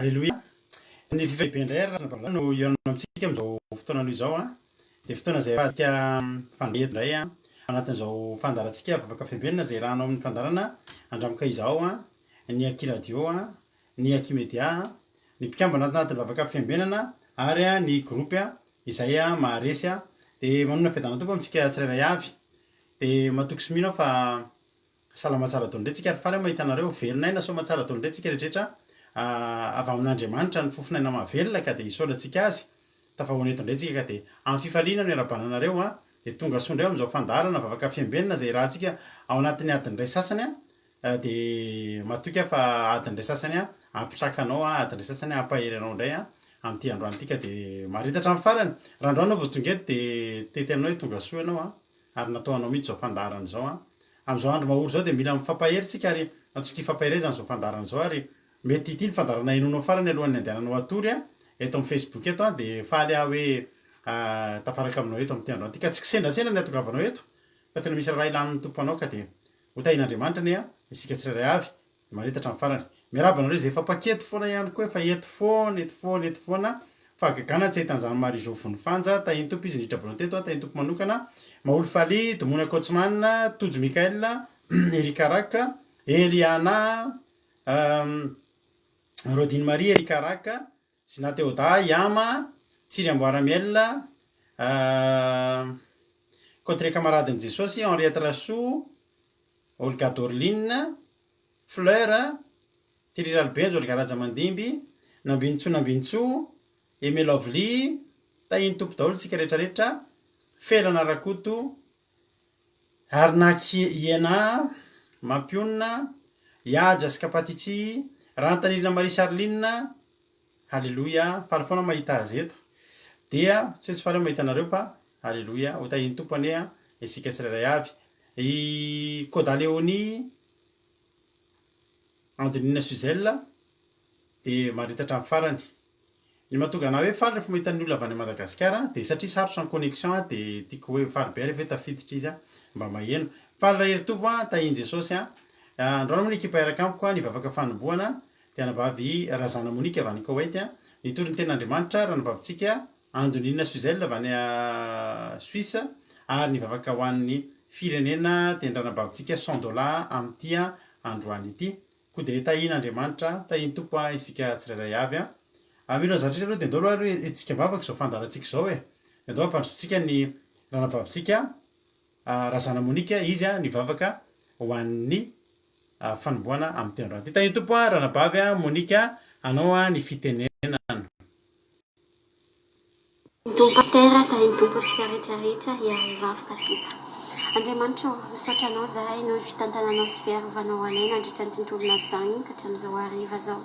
Aleloia. Ny fifaliana be indray ary Razana no hihaona amintsika amin'izao fotoana anio izao an. Dia fotoana izay ahafahantsika mifandray eto indray an, anatin'izao fandaharantsika Vavaka Fiambenana izay iarahanao amin'ny fandaharana Andramoka Izao an, ny Aky Radio an, ny Aky Media an, ny mpikambana ato anatin'ny Vavaka Fiambenana ary ny groupe izay maharesy an. Dia manonona fiadanana Tompo amintsika tsirairay avy. Dia matoky sy mino aho fa Salama tsara daholo indray tsika ary faly aho mahita anareo velona aina soamatsara daholo indray tsika rehetra avy amin'Andriamanitra ny fofon'aina mahavelona ka dia isaorantsika azy tafahoana eto indray tsika ka dia amin'ny fifaliana no iarahabana anareo an dia tonga soa indray amin'izao fandaharana vavaka fiambenana izay irahantsika ao anatin'ny adiny iray sasany an dia matoky aho fa adiny iray sasany an hampitraka anao an adiny iray sasany hampahery anao indray an amin'ity androany ity ka dia mahareta hatramin'ny farany raha androany aho vao tonga eto dia te-hiteny anao hoe tonga soa ianao an ary natao anao mihitsy izao fandaharana izao an Amin'izao andro mahory izao dia mila mifampahery tsika ary antsika hifampaherezana izao fandaharana izao ary mety ity ny fandaharana henoinao farany alohan'ny handehananao hatory an, eto amin'ny facebook eto an, dia faly aho hoe tafaraka aminao eto amin'ity androany ity ka tsy kisendrasendra ny hatongavanao eto fa tena misy raharaha ilan'ny Tompo anao ka dia ho tahian'Andriamanitra anie isika tsirairay avy Manita hatramin'ny farany. Miarahaba anareo izay efa mpaketo foana ihany koa, efa eto foana, eto foana, eto foana. Fahagagana tsy ahita an'izany Marie Jo Vonifanja, tahin'ny Tompo izy niditra voalohany teto, tahin'ny Tompo manokana. Maholy Faly, Domona Coachman, Tojo Michael, Eric Rak, Eliana, Rodine Marie, Eric Rak, Zina Théoda, Yama, Tsiry Amboara Miel, Cotre Camaradin'i Jesosy, Henriette Rasoa, Olga Dorline, Fleur, Thierry Ralibenjo, Olga Rajamandimby, Nambinintsoa Nambinintsoa, Aimé Lovely, Tahin'ny Tompo daholo tsika rehetra rehetra, Felana Rakoto, Arnaky Iena, Mampionona, Ihaja sy Kapatichi, Rahantanirina Marie Charline, Haleloia, faly foana mahita azy eto, dia tsy hoe tsy faly aho mahita anareo fa Haleloia, ho tahin'ny Tompo anie isika tsirairay avy. I Koda Léonie, Andonina Suzelle dia maharita hatramin'ny farany. Ny mahatonga anah hoe faly rehefa mahita ny olona avy any Madagasikara dia satria sarotra ny connexion dia tiako hoe faly be rehefa hoe tafiditra izy mba maheno. Faly Raheritovo an, tahin'i Jesosy an. Androany moa ny ekipa hiaraka amiko an, nivavaka fanombohana dia anabavy Razana Monique avy any Koweït an, nitory ny tenin'Andriamanitra ranabavintsika Andonina Suzelle avy any Suisse ary nivavaka ho an'ny firenena dia ny ranabavintsika Sandola amin'ity androany ity. Koa dia tahian'Andriamanitra, tahian'ny Tompo isika tsirairay avy. Mino an'izany rehetra aloha dia ndao aloha entintsika am-bavaka izao fandaharantsika izao e. Dia ndao hampandrosoantsika ny ranabavintsika Razana Monica, izy nivavaka ho an'ny fanombohana amin'ity androany ity. Tahian'ny Tompo ranabavy Monica, anao ny fitenenana. Tompo Pasitera, tahin'ny Tompo antsika rehetra rehetra hiarivavaka antsika. Andriamanitra ô, misaotra Anao zahay noho ny fitantananao sy fiarovanao anay nandritra ny tontolo najagny ka hatramin'izao hariva zao.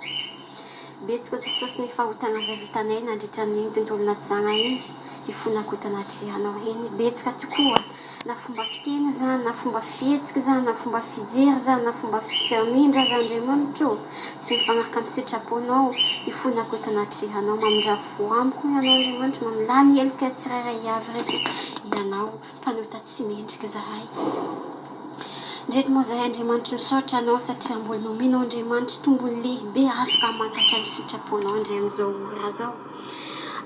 Betsaka Jesosy ny fahotana zay vitanay nandritra an'iny tontolo najagna iny, hifonako tanatrehanao iny. Betsaka tokoa. Na fomba fiteny izany, na fomba fihetsika izany, na fomba fijery izany, na fomba famindra aza Andriamanitra ô, tsy mifanaraka amin'ny sitraponao, ifonako eto anatrehanao, mamindrà fo amiko Ianao Andriamanitra, mamelà ny heloka tsirairay avy ireto Ianao, mpanota tsy mendrika izahay. Ndreto moa izahay Andriamanitra misaotra Anao satria mbola nomenao Andriamanitra tombony lehibe afaka hamantatra ny sitraponao indray amin'izao ora izao.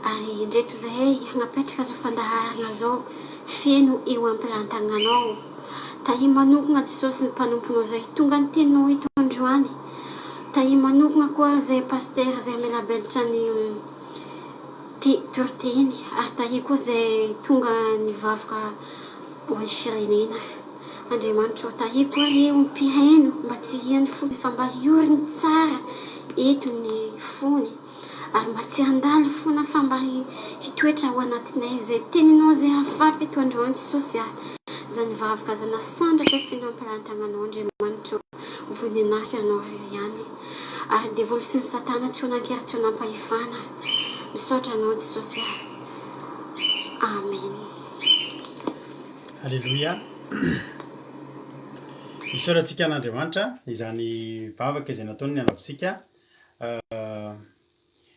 Ary indreto izahay hagnapetraka zao fandaharagna zao feno eo ampilantagnanao. Tahia manokagna Jesosy ny mpanomponao zay tonga ny teninao eto androany. Tahia manokagna koa zay pasitera zay hamelabelatra ny toriteny ary tahia koa zay tonga nivavaka ho an'ny firenena. Andriamanitra ô tahia koa reo mpihaino mba tsy hihaino fotsiny fa mba hiorigny tsara eto ny fony. Ary mba tsy handalo foana fa mba hitoetra ao anatinay izay teninao izay hafafy eto androany Jesosy ah. Zany vavaka zany asandratra feno ampelatananao Andriamanitra o voninahitra anao irery ihany. Ary devoly sy ny satana tsy ho nankery tsy ho nampahefana. Misaotra anao Jesosy ah. Amen. Aleloia. Isaorantsika an'Andriamanitra izany vavaka izay nataony ny anaovantsika.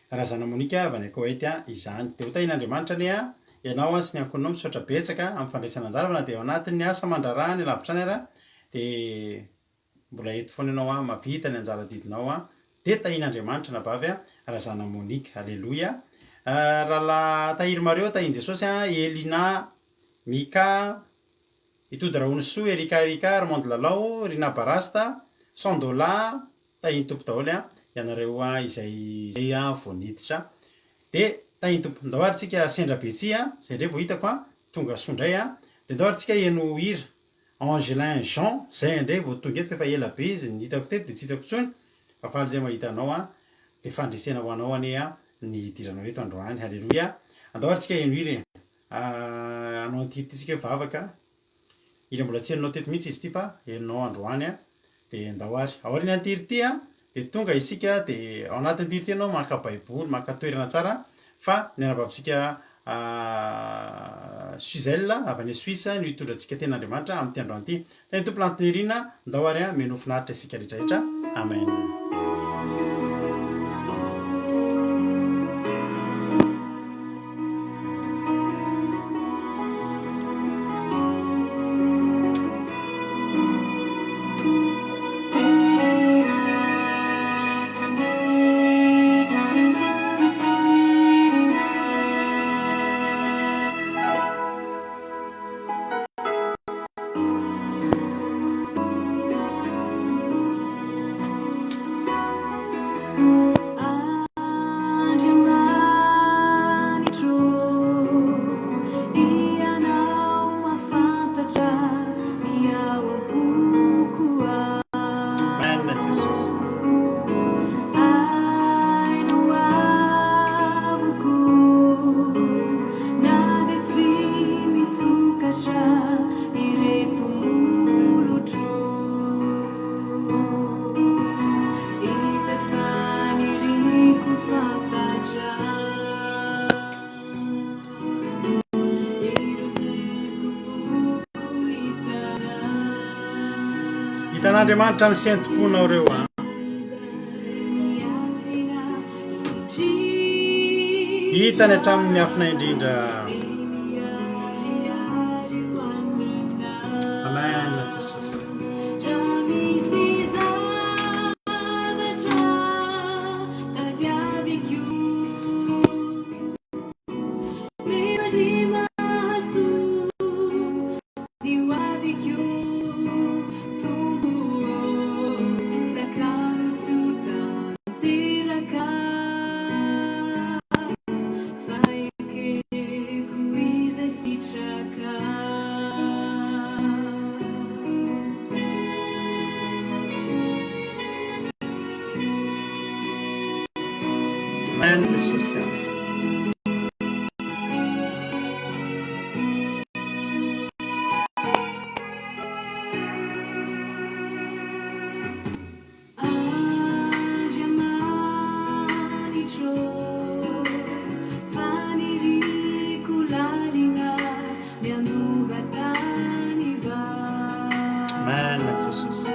Razana Monica avy any Koety izany. Dia ho tahian'Andriamanitra anie ianao sy ny ankohonanao. Misaotra betsaka amin'ny fandraisana anjara fa na dia ao anatin'ny asa aman-draharaha any lavitra any ara dia mbola eto foana ianao mahavita ny anjara adidinao. Dia tahian'Andriamanitra anabavy a, Razana Monique. Aleloia. Rahalahy Tahiry Mario, tahian'i Jesosy a, Elina, Mika, Itody Rahonisoa, Erika Erika, Armand Lalao, Rina Barasta, Sandola, tahian'ny Tompo daholo a, ianareo izay izay vao niditra. Dia tahian'ny Tompo. Ndao ary tsika sendra be tsia, izay indray vao hitako a, tonga soa indray a. Dia ndao ary tsika heno hira. Angelin Jean, zay indray vao tonga eto fa efa ela be izy ny hitako teto dia tsy hitako intsony fa faly zay mahita anao an, dia fandresena ho anao anie an ny hidiranao eto androany, haleloia, andao ary tsika heno hira e, hanao an'ity hira ity tsika hoe vavaka, hira mbola tsy henonao teto mihitsy izy ity fa henonao androany an, dia ndao ary, aorian'ity hira ity an dia tonga isika dia ao anatin'ity hira ity ianao maka baiboly, maka toerana tsara fa ny anabavintsika Suzelle avy any Suisse no hitondra antsika tenin'Andriamanitra amin'ity androany ity. Tahin'ny Tompo Lantonirina, ndao ary mino finaritra isika rehetra rehetra. Amen. Amen Jesosy. Hitan'Andriamanitra ny sentom-ponao ireo an. Hitany hatramin'ny miafina indrindra. Amen Jesosy. Amen Jesosy. Amen Jesosy.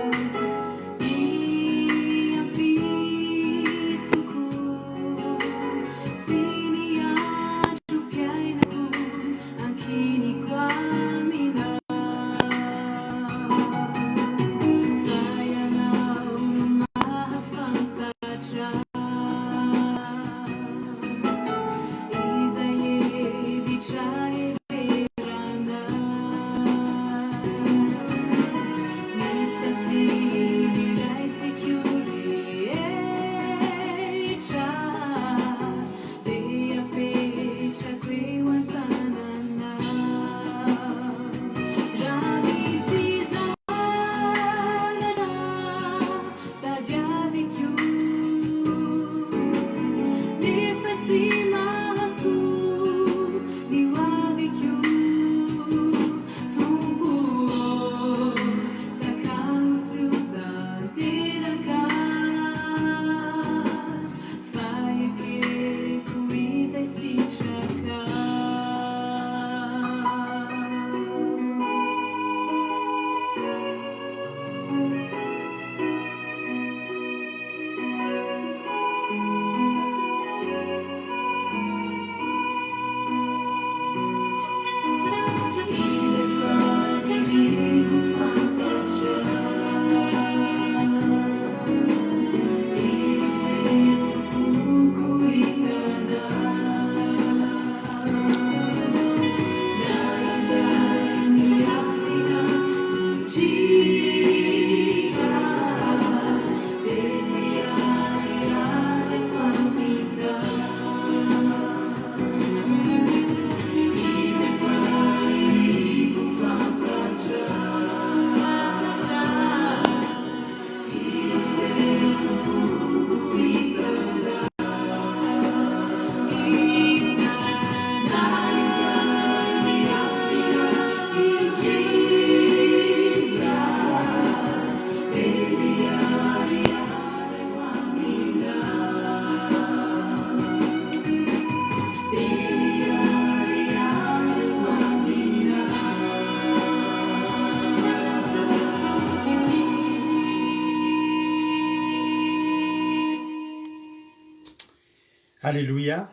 Aleloia!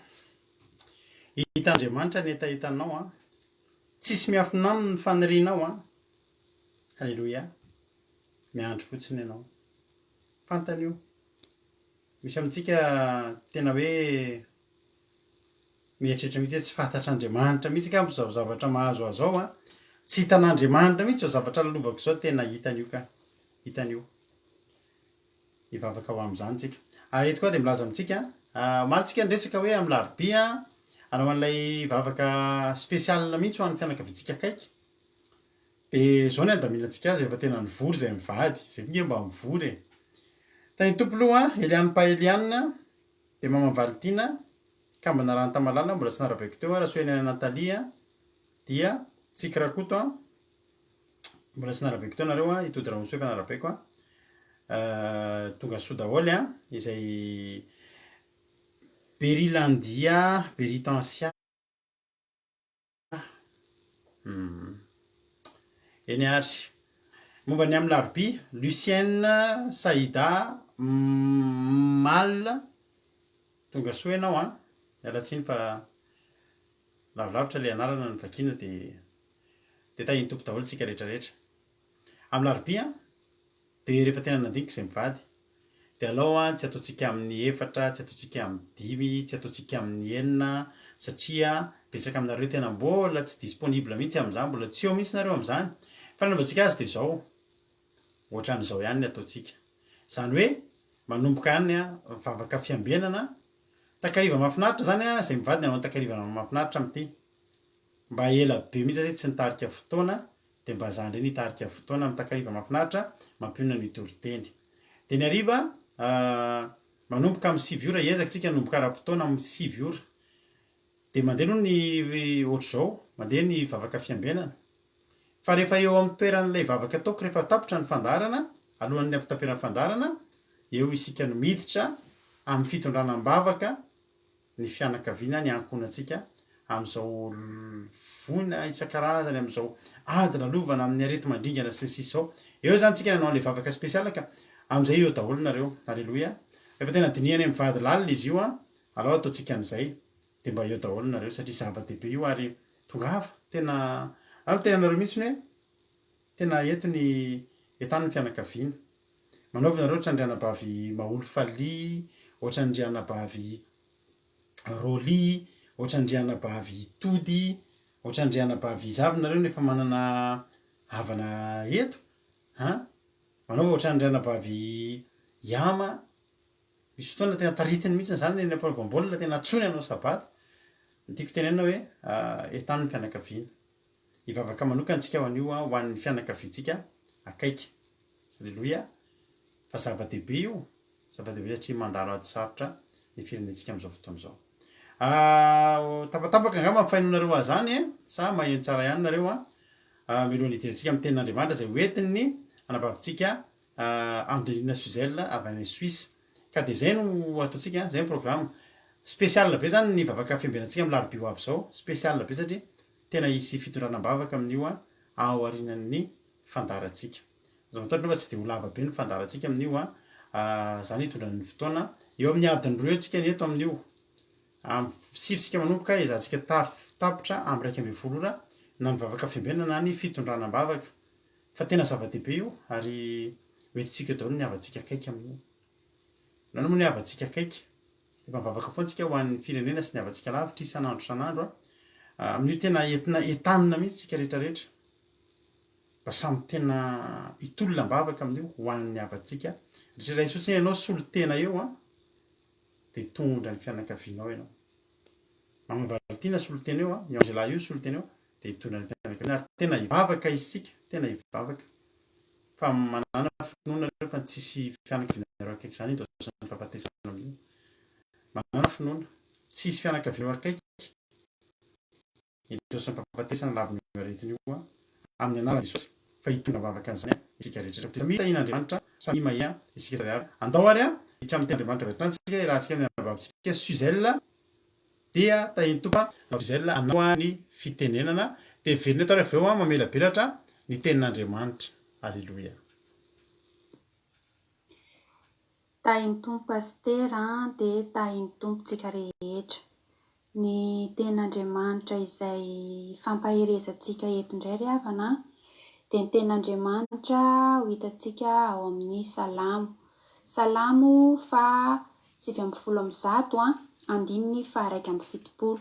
Hitan'Andriamanitra ny hetahetanao an! Tsisy miafina aminy ny fanirianao an! Aleloia! Miandry fotsiny ianao. Fantany io. Misy amintsika tena hoe mieritreritra mihitsy hoe tsy fantatr'Andriamanitra mihitsy angamba izao zavatra mahazo ahy izao an! Tsy hitan'Andriamanitra mihitsy izao zavatra lalovako izao, tena hitany io ka! Hitany io. Hivavaka ho amin'izany tsika. Ary eto koa dia milaza amintsika, omaly tsika niresaka hoe amin'ny larobia hanao an'ilay vavaka spécial mihitsy ho an'ny fianakaviantsika akaiky. Dia izao ny handaminantsika azy rehefa tena nivory izay mivady. Izay koa nge mba mivory e. Tahin'ny Tompo loha, Eliane pa Eliane, dia Maman Valitiana, kambana Rahantamalala, mbola tsy narabaiko teo, Rasoenina Nathalie, dia Tsiky Rakoto an. Mbola tsy narabaiko teo nareo an, i Tody Ramose efa narabaiko an. Tonga soa daholo an, izay Berilandia Beritensia. Eny ary. Momba ny amin'ny larobia, Lucienne Saïda Mal, tonga soa ianao an, miala tsiny fa lavilavitra ilay anarana no vakiana dia dia tahin'ny Tompo daholo tsika rehetra rehetra. Amin'ny larobia dia rehefa tena nandinika izay mivady dia alao an tsy ataontsika amin'ny efatra, tsy ataontsika amin'ny dimy, tsy ataontsika amin'ny enina satria betsaka aminareo tena mbola tsy disponible mihitsy amin'izany, mbola tsy eo mihitsy nareo amin'izany. Fa ny anaovantsika azy dia izao, ohatran'izao ihany ny ataontsika. Izany hoe manomboka any an, vavaka fiambenana, takariva mahafinaritra izany an, izay mivady ny hanao ny takariva mahafinaritra amin'ity. Mba ela be mihitsy zay tsy nitarika fotoana dia mba za ndray nitarika fotoana amin'ny takariva mahafinaritra mampionona ny toriteny. Dia ny hariva manomboka amin'ny 9 ora hiezaka tsika hanomboka ara-potoana amin'ny 9 ora. Dia mandeha aloha ny ohatr'izao, mandeha ny vavaka fiambenana. Fa rehefa eo amin'ny toeran'ilay vavaka ataoko rehefa tapitra ny fandaharana, alohan'ny hampitaperan'ny fandaharana, eo isika no miditra amin'ny fitondrana am-bavaka ny fianakaviana, ny ankohonantsika amin'izao voina isan-karazany, amin'izao ady lalovana amin'ny areti-mandringana sy ny sisa izao. Eo izany tsika nanao an'ilay vavaka spécial ka amin'izay eo daholo nareo. Aleloia. Efa tena dinihana mivady lalina izy io an, alao ataontsika an'izay dia mba eo daholo nareo satria zava-dehibe io ary tongava, tena, aho miteny anareo mihitsy hoe tena eto ny entano ny fianakaviana. Manaova nareo ohatran'ny ry anabavy Maholy Faly, ohatran'ny ry anabavy Rolly, ohatran'ny ry anabavy Tody, ohatran'ny ry anabavy iza avy nareo no efa manana havana eto an? Manaova ohatran'ny ry anabavy Yama, misy fotoana tena taritiny mihitsy zany eny am-panaovam-baolina, tena antsoiny hanao sabata. Ny tiako tenenina hoe entano ny fianakaviana. Hivavaka manokana isika ho an'io ho an'ny fianakaviantsika akaiky. Aleloia! Fa zava-dehibe io, zava-dehibe satria mandalo ady sarotra ny firenentsika amin'izao fotoana izao. Tapatapaka angamba ny fahenoanareo azy izany e, sa maheno tsara ihany nareo an? Mialohan'ny hidirantsika amin'ny tenin'Andriamanitra izay hoentin'ny anabavintsika Angelina Suzel avy any Suisse. Ka dia izay no ataontsika, izay ny programme. Spécial be izany ny vavaka fiambenantsika amin'ny larobia ho avy izao, spécial be satria tena hisy fitondrana am-bavaka amin'io aorianan'ny fandaharantsika. Aza matahotra nefa tsy dia ho lava be ny fandaharantsika amin'io an, izany hitondra ny fotoana. Eo amin'ny adiny roa eo tsika ny eto amin'io. Amin'ny sivy tsika manomboka, ezahantsika tapitra amin'ny 11 ora na ny vavaka fiambenana na ny fitondrana am-bavaka. Fa tena zava-dehibe io ary ho entintsika eo daholo ny havantsika akaiky amin'io. Nahoana moa ny havantsika akaiky? Efa mivavaka foana tsika ho an'ny firenena sy ny havantsika lavitra isan'andro isan'andro an. Amin'io tena entina entanina mihitsy tsika rehetra rehetra. Mba samy tena hitolona am-bavaka amin'io ho an'ny havantsika rehetra. Raiso fotsiny ianao solontena eo an, dia hitondra ny fianakavianao ianao. Mama Valentina solontena eo an, i Angela io solontena eo, dia hitondra ny fianakaviana ary tena hivavaka isika, tena hivavaka. Fa manàna finoana nareo fa tsisy fianakavianareo akaiky izany hindaosan'ny fahafatesana amin'io. Manàna finoana. Tsy hisy fianakavianareo akaiky hindaosan'ny fahafatesana lavin'io aretina io amin'ny anaran'i Jesosy fa hitondra am-bavaka an'izany isika rehetra. Samia tahian'Andriamanitra, samia mahia isika tsirairay avy. Andao ary hiditra amin'ny tenin'Andriamanitra avy hatrany isika, iarahantsika amin'ny anabavintsika Suzelle. Dia tahin'ny Tompo an, Gisèle anao ny fitenenana, dia velona eto ary avy eo mamelabelatra ny tenin'Andriamanitra. Aleloia. Tahin'ny Tompo Pasitera an, dia tahin'ny Tompo tsika rehetra. rehetra. Ny tenin'Andriamanitra izay ifampaherezantsika eto indray ry havana an, dia ny tenin'Andriamanitra ho hitantsika ao amin'ny Salamo. Salamo faha 119 an, andininy faha 71.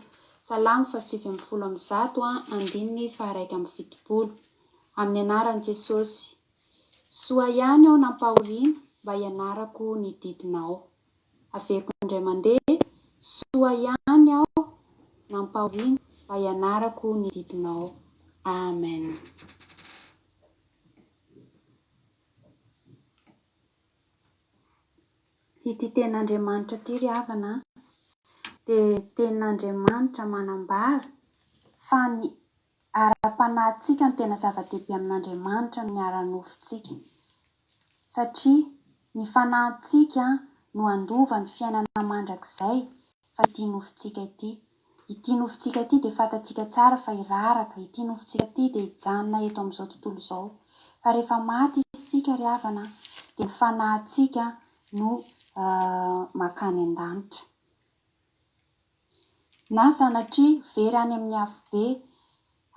Salamo faha 119 an, andininy faha 71. Amin'ny anaran'i Jesosy. Soa ihany aho nampahoriana mba hianarako ny didinao. Averiko indray mandeha, soa ihany aho nampahoriana mba hianarako ny didinao. Amen. Ity tenin'Andriamanitra ity ry havana dia tenin'Andriamanitra manambara fa ny ara-panahintsika no tena zava-dehibe amin'Andriamanitra noho ny ara-nofontsika. Satria ny fanahintsika no handova ny fiainana mandrakizay fa ity nofontsika ity. Ity nofontsika ity dia fantatsika tsara fa hiraraka, ity nofontsika ity dia hijanona eto amin'izao tontolo izao. Fa rehefa maty isika ry havana dia ny fanahintsika no mankany an-danitra. Na sanatria very any amin'ny afobe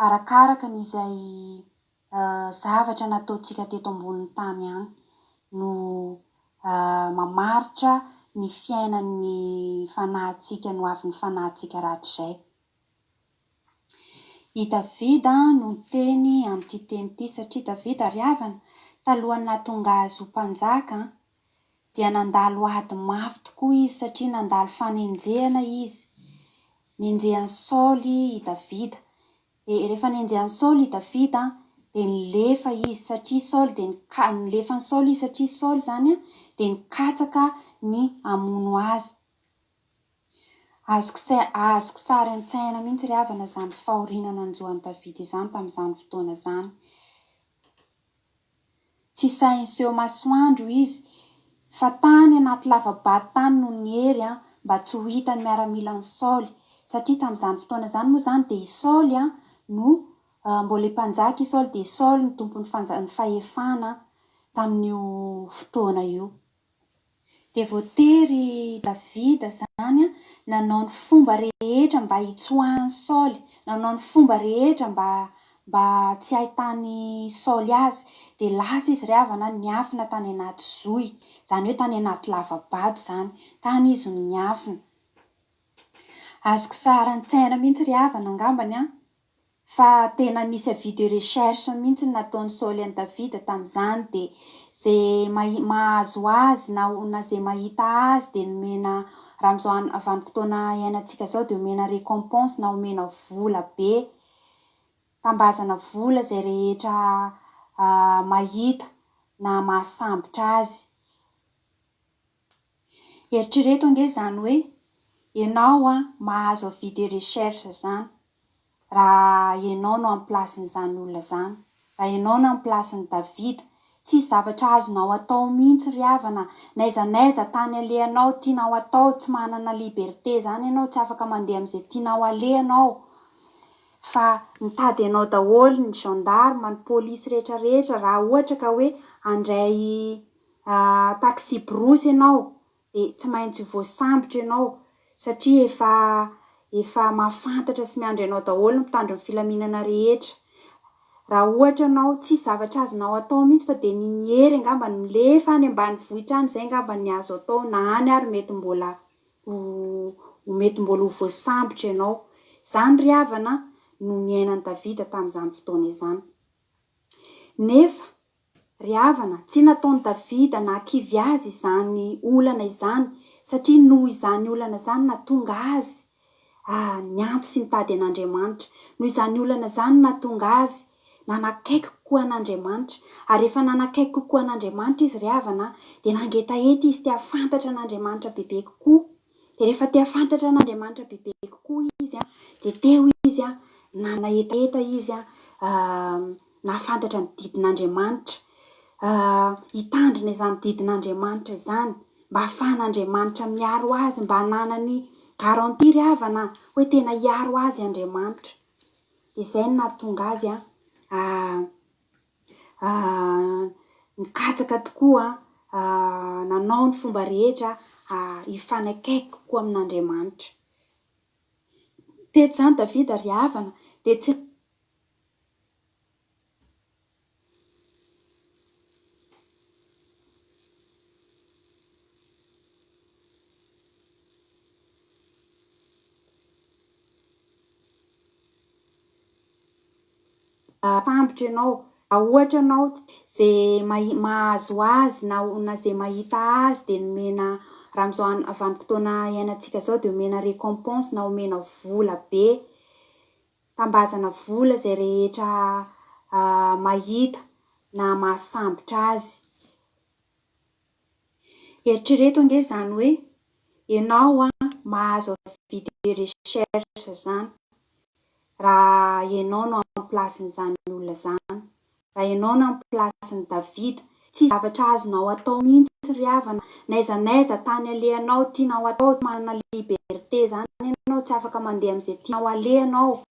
arakaraka ny izay zavatra nataontsika teto ambonin'ny tany ihany no mamaritra ny fiainan'ny fanahintsika, ny hoavin'ny fanahintsika rahatrizay. I Davida no niteny amin'ity teny ity satria Davida ry havana, talohan'ny nahatonga azy ho mpanjaka dia nandalo ady mafy tokoa izy satria nandalo fanenjehana izy. Nenjehan'i Saoly i Davida. Dia rehefa nenjehan'i Saoly i Davida dia nilefa izy satria Saoly dia nika- nilefan'i Saoly izy satria Saoly izany dia nikatsaka ny hamono azy. Azoko sai- azoko sary an-tsaina mihitsy ry havana izany fahoriana nanjo an'i Davida izany tamin'izany fotoana izany. Tsy sahy niseho masoandro izy fa tany anaty lava-bato tany no niery mba tsy ho hitan'ny miaramilan'i Saoly, satria tamin'izany fotoana izany moa izany dia i Saoly no mbola mpanjaka i Saoly dia i Saoly no tompon'ny fanja- ny fahefana tamin'io fotoana io. Dia voatery i Davida izany nanao ny fomba rehetra mba hitsoahan'i Saoly, nanao ny fomba rehetra mba mba tsy hahitan'i Saoly azy. Dia lasa izy ry havana niafina tany anaty zohy, izany hoe tany anaty lava-bato izany. Tany izy no niafina. Azoko sary an-tsaina mihitsy ry havana angambany an, Fa tena nisy avis de recherche mihitsy ny nataon'i Saoly an'i Davida tamin'izany dia ze mahazo azy na na ze mahita azy dia nomena raha amin'izao vanim-potoana iainantsika izao dia omena récompense na omena vola be tambazana vola izay rehetra mahita na mahasambotra azy. Eritrereto ange izany hoe ianao mahazo avis de recherche izany raha ianao no amin'ny place-n'izany olona izany, raha ianao no amin'ny place-n'i Davida, tsisy zavatra azonao atao mihitsy ry havana, n'aiza n'aiza tany alehanao tianao atao, tsy manana liberté izany ianao, tsy afaka mandeha amin'izay tianao aleha ianao, fa mitady anao daholo ny gendarme, ny polisy rehetra rehetra, raha ohatra ka hoe handray taxi brousse ianao, dia tsy maintsy voasambotra ianao satria efa efa mahafantatra sy miandry anao daholo ny mpitandro ny filaminana rehetra. Raha ohatra ianao tsisy zavatra azonao atao mihitsy fa dia ny miery angamba ny milefa any ambanivohitra any izay angamba ny azo atao na any ary mety mbola ho ho mety mbola ho voasambotra ianao. Izany ry havana no niainan'i Davida tamin'izany fotoana izany. Nefa Ry havana, tsy nataon'i Davida nahakivy azy izany olana izany, satria noho izany olana izany nahatonga azy niantso sy nitady an'Andriamanitra. Noho izany olana izany nahatonga azy nanakaiky kokoa an'Andriamanitra. Ary rehefa nanakaiky kokoa an'Andriamanitra izy ry havana, dia nangetaheta izy te hahafantatra an'Andriamanitra bebe kokoa. Dia rehefa te hahafantatra an'Andriamanitra bebe kokoa izy, dia teo izy nanana hetaheta izy nahafantatra ny didin'Andriamanitra, hitandrina izany didin'Andriamanitra izany, mba hahafahan'Andriamanitra miaro azy, mba hananany garantie ry havana hoe tena hiaro azy Andriamanitra. Dia izay no nahatonga azy nikatsaka tokoa, nanao ny fomba rehetra hifanakaiky kokoa amin'Andriamanitra. Teto izany Davida ry havana dia tsy. Sambotra ianao, raha ohatra ianao ze mahazo azy na na ze mahita azy dia nomena, raha amin'izao vanim-potoana iainantsika izao dia omena récompense na omena vola be, tambazana vola izay rehetra mahita na mahasambotra azy. Eritrereto ange izany hoe ianao mahazo avis de recherche izany raha ianao no amin'ny place-n'izany olona izany, raha ianao no amin'ny place-n'i Davida. Tsisy zavatra azonao atao mihitsy ry havana, n'aiza n'aiza tany alehanao tianao atao, tsy manana liberté izany ianao, tsy afaka mandeha amin'izay tianao aleha ianao.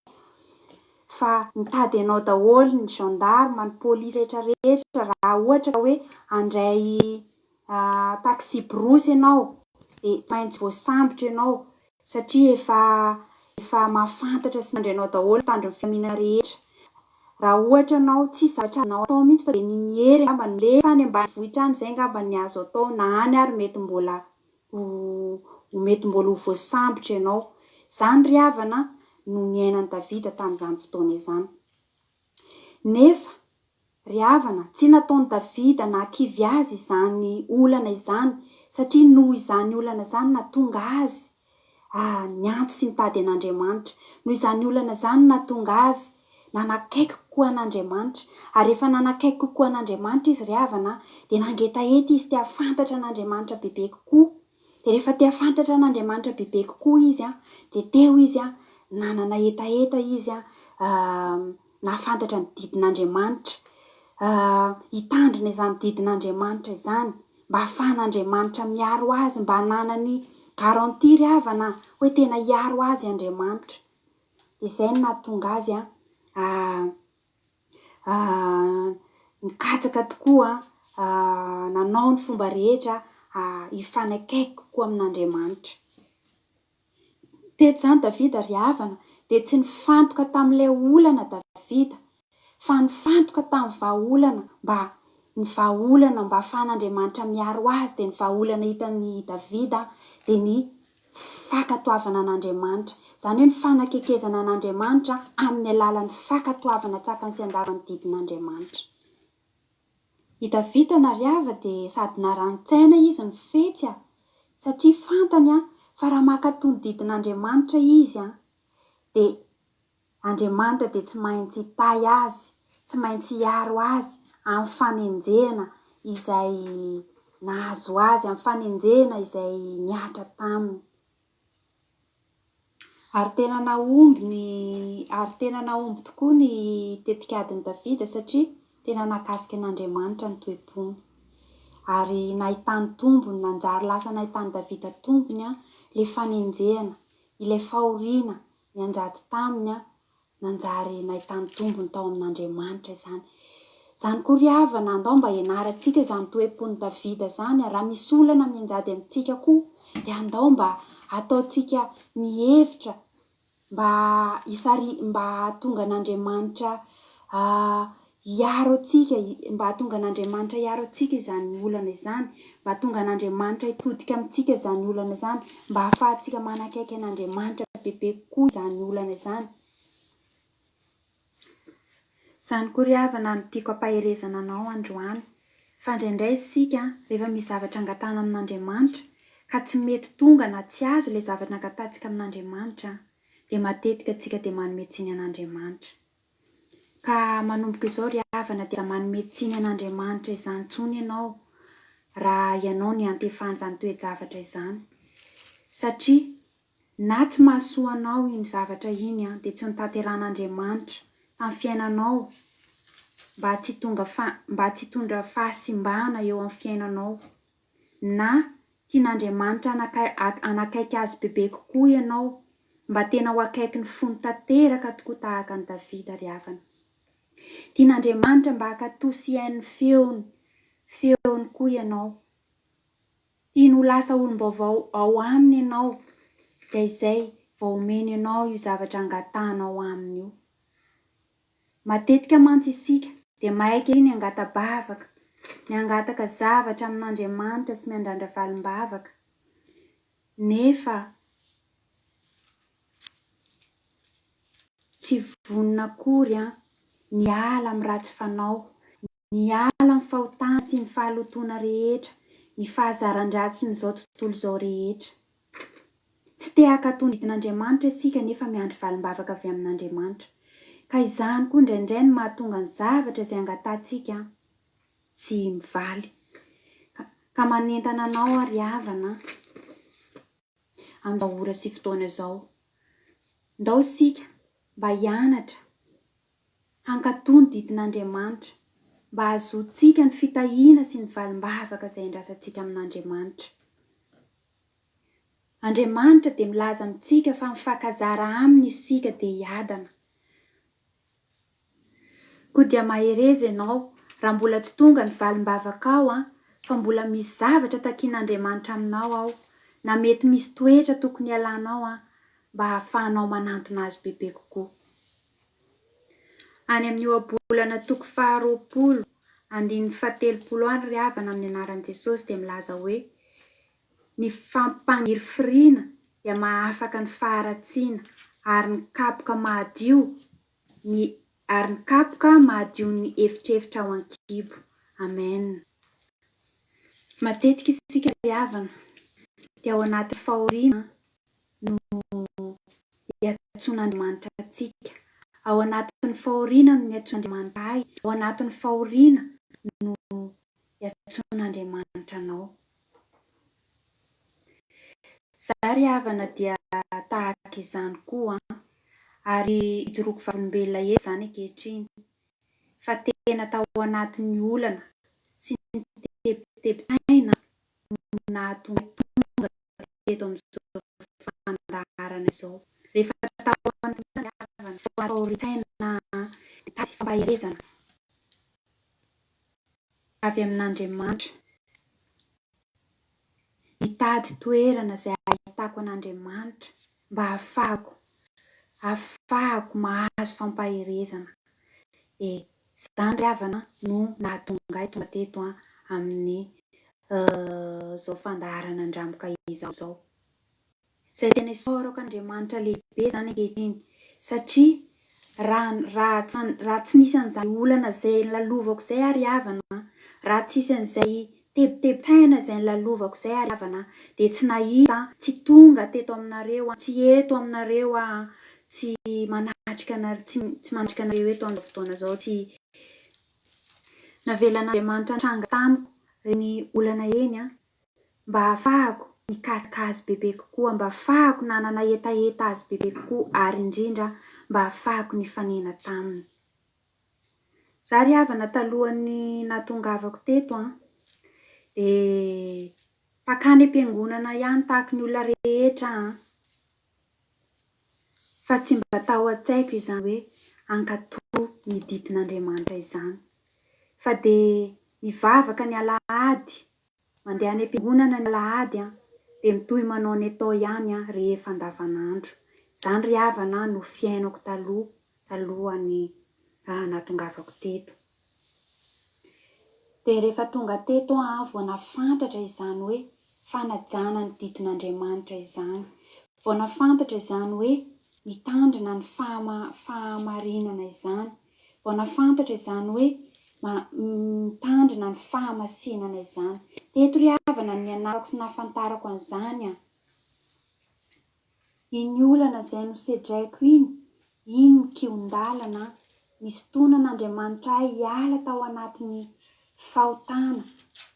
Fa mitady anao daholo ny gendarme, ny polisy rehetra rehetra raha ohatra ka hoe handray taxi brousse ianao dia tsy maintsy voasambotra ianao satria efa efa mahafantatra sy mandray anao daholo ny mpitandro ny filaminana rehetra. Raha ohatra ianao tsisy zavatra azonao atao mihitsy fa dia ny miery angamba no milefa any ambanivohitra any izay angamba ny azo atao na any ary mety mbola ho ho mety mbola ho voasambotra ianao. Izany ry havana no niainan'i Davida tamin'izany fotoana izany. Nefa, ry havana, tsy nataon'i Davida nahakivy azy izany olana izany, satria noho izany olana izany nahatonga azy niantso sy nitady an'Andriamanitra. Noho izany olana izany nahatonga azy nanakaiky kokoa an'Andriamanitra. Ary rehefa nanakaiky kokoa an'Andriamanitra izy ry havana dia nangetaheta izy te hahafantatra an'Andriamanitra bebe kokoa. Dia rehefa te hahafantatra an'Andriamanitra bebe kokoa izy dia teo izy nanana hetaheta izy nahafantatra ny didin'Andriamanitra, hitandrina izany didin'Andriamanitra izany mba hahafahan'Andriamanitra miaro azy, mba hananany garantie ry havana hoe tena hiaro azy Andriamanitra. Izay no nahatonga azy nikatsaka tokoa, nanao ny fomba rehetra hifanakaiky kokoa amin'Andriamanitra. Teto izany Davida ry havana dia tsy nifantoka tamin'ilay olana Davida fa nifantoka tamin'ny vahaolana mba ny vahaolana mba ahafahan'Andriamanitra miaro azy dia ny vahaolana hitan'i Davida dia ny fankatoavana an'Andriamanitra. Izany hoe ny fanakekezana an'Andriamanitra amin'ny alalan'ny fankatoavana an-tsakany sy an-davan'ny didin'Andriamanitra. I Davida Nariava dia sady narani-tsaina izy no fetsy a! satria fantany a fa raha mankatò ny didin'Andriamanitra izy a dia Andriamanitra dia tsy maintsy hitahy azy, tsy maintsy hiaro azy amin'ny fanenjehana izay nahazo azy, amin'ny fanenjehana izay nihatra taminy. Ary tena nahomby ny ary tena nahomby tokoa ny tetikadin'i Davida satria tena nahakasika an'Andriamanitra ny toe-pony. Ary nahitany tombony, nanjary lasa nahitan'i Davida tombony ilay fanenjehana, ilay fahoriana nianjady taminy nanjary nahitany tombony tao amin'Andriamanitra izany. Izany koa ry havana, andao mba hianarantsika izany toe-pon'i Davida izany, raha misy olana mianjady amintsika koa dia andao mba hataontsika ny hevitra mba hisari mba hahatonga an'Andriamanitra hiaro antsika, mba hahatonga an'Andriamanitra hiaro antsika izany olana izany, mba hahatonga an'Andriamanitra hitodika amintsika izany olana izany, mba hahafahantsika manakaiky an'Andriamanitra bebe kokoa izany olana izany. Izany koa ry havana no tiako hampaherezana anao androany, fa indraindray isika rehefa misy zavatra angatahana amin'Andriamanitra ka tsy mety tonga na tsy azo ilay zavatra angatahantsika amin'Andriamanitra dia matetika tsika dia manome tsiny an'Andriamanitra. Ka manomboka izao ry havana dia aza manome tsiny an'Andriamanitra izany intsony ianao raha ianao niantefan'izany toe-javatra izany. Satria na tsy mahasoa anao iny zavatra iny dia tsy notanterahan'Andriamanitra tamin'ny fiainanao mba tsy hitonga mba tsy hitondra fahasimbana eo amin'ny fiainanao na tian'Andriamanitra hanakaiky azy bebe kokoa ianao, mba tena ho akaiky ny fony tanteraka tokoa tahaka an'i Davida ry havana. Tian'Andriamanitra mba hankatò sy hihaino ny feony, feony koa ianao. Tiany ho lasa olom-baovao ao aminy ianao, dia izay. vao omeny anao io zavatra angatahanao aminy io. Matetika mantsy isika dia maika ery ny hangata-bavaka, ny hangataka zavatra amin'Andriamanitra sy miandrandra valim-bavaka, nefa tsy vonona akory ny hiala amin'ny ratsy fanao, ny hiala amin'ny fahotana sy ny fahalotoana rehetra, ny fahazaran-dratsin'izao tontolo izao rehetra. Tsy te hankatò ny didin'Andriamanitra isika nefa miandry valim-bavaka avy amin'Andriamanitra. Ka izany koa indraindray no mahatonga ny zavatra izay angatahantsika tsy mivaly. Ka manentana anao aho ry havana amin'izao ora sy fotoana izao. Ndao isika mba hianatra hankatò ny didin'Andriamanitra mba hahazoantsika ny fitahiana sy ny valim-bavaka izay andrasantsika amin'Andriamanitra. Andriamanitra dia milaza amintsika fa mifankazara Aminy isika dia hiadana. Koa dia mahereza ianao raha mbola tsy tonga ny valim-bavakao an, fa mbola misy zavatra takian'Andriamanitra aminao ao, na mety misy toetra tokony hialanao an, mba hahafahanao manantona Azy bebe kokoa. Any amin'ny ohabolana toko faharoapolo, andininy fahatelopolo any ry havana amin'ny anaran'i Jesosy dia milaza hoe, Ny fampangirifiriana dia mahafaka ny faharatsiana ary ny kapoka mahadio ny ary ny kapoka mahadio ny efitrefitra ao an-kibo. Amen. Matetika isika ry havana dia ao anatin'ny fahoriana no iantsoan'Andriamanitra antsika. Ao anatin'ny fahoriana no niantsoan'Andriamanitra ahy, ao anatin'ny fahoriana no iantsoan'Andriamanitra anao. Za ry havana dia tahaka izany koa an! Ary ijoroako vavolombelona eto izany ankehitriny fa tena tao anatin'ny olana sy ny tebitebin-tsaina no nahatonga ahy tonga teto amin'izao fandaharana izao. Rehefa tao anatin'ny olana ry havana, tao anaty fahorian-tsaina dia nitady fampaherezana avy amin'Andriamanitra. Nitady toerana izay ahitako an'Andriamanitra mba hahafahako hahafahako mahazo fampaherezana. E, izany ry havana no nahatonga ahy tonga teto amin'ny izao fandaharana Andramoka izao izao. Izay tena isaorako an'Andriamanitra lehibe izany ankehitriny satria raha raha raha tsy nisy an'izany olana izay nolalovako izay ary havana an, raha tsisy an'izay tebitebin-tsaina izay nolalovako izay ary havana an, dia tsy nahita, tsy tonga teto aminareo an, tsy eto aminareo aho an, tsy manatrika anareo, tsy tsy manatrika anareo eto amin'izao fotoana izao, tsy navelan'Andriamanitra nitranga tamiko ireny olana ireny an, mba hahafahako nikatsaka azy bebe kokoa, mba hahafahako nanana hetaheta azy bebe kokoa ary indrindra mba hahafahako nifanena taminy. Za ry havana talohan'ny nahatongavako teto an, dia mpankany am-piangonana ihany tahaky ny olona rehetra an, fa tsy mba tao an-tsaiko izany hoe hankatò ny didin'Andriamanitra izany, fa dia mivavaka ny alahady Mandeha any am-piangonana ny alahady an, dia mitohy manao ny atao ihany an rehefa andavanandro. Izany ry havana no fiainako taloha, talohan'ny nahatongavako teto. Dia rehefa tonga teto aho an vao nahafantatra izany hoe fanajana ny didin'Andriamanitra izany. Vao nahafantatra izany hoe mitandrina ny fahamarinana izany. Vao nahafantatra izany hoe mitandrina ny fahamasinana izany. Teto ry havana no nianarako sy nahafantarako an'izany an! Iny olana izay nosedraiko iny, iny ny kihon-dalana an! Nisintonan'Andriamanitra ahy hiala tao anatin'ny fahotana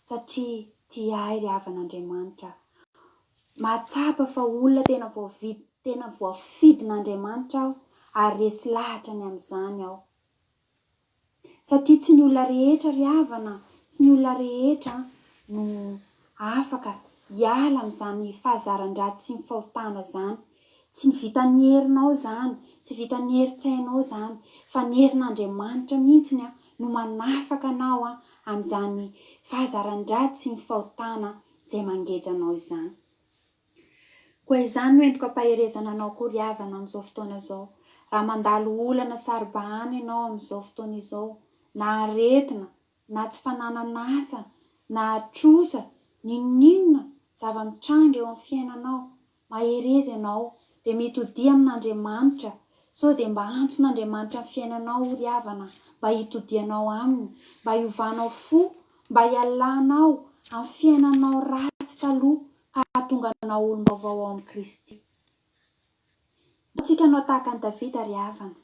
satria tia ahy ry havana Andriamanitra. Mahatsapa fa olona tena voavidy tena voafidin'Andriamanitra aho ary resy lahatra ny amin'izany aho. Satria tsy ny olona rehetra ry havana, tsy ny olona rehetra no afaka hiala amin'izany fahazaran-dratsy sy ny fahotana izany. Tsy ny vitan'ny herinao izany, tsy vitan'ny herin-tsainao izany, fa ny herin'Andriamanitra mihitsy no manafaka anao amin'izany fahazaran-dratsy sy ny fahotana izay mangeja anao izany. Koa izany no entiko ampaherezana anao koa ry havana amin'izao fotoana izao. Raha mandalo olana saro-bahana ianao amin'izao fotoana izao, na aretina, na tsy fananan'asa, na trosa, n'inon'inona zava-mitranga eo amin'ny fiainanao, mahereza ianao, dia mitodia amin'Andriamanitra, sao dia mba antson'Andriamanitra ny fiainanao ry havana, mba hitodianao Aminy, mba hiovanao fo, mba hialanao amin'ny fiainanao ratsy taloha ka hahatonga anao olom-baovao ao amin'i Kristy. Ndao tsika hanao tahaka an'i Davida ry havana.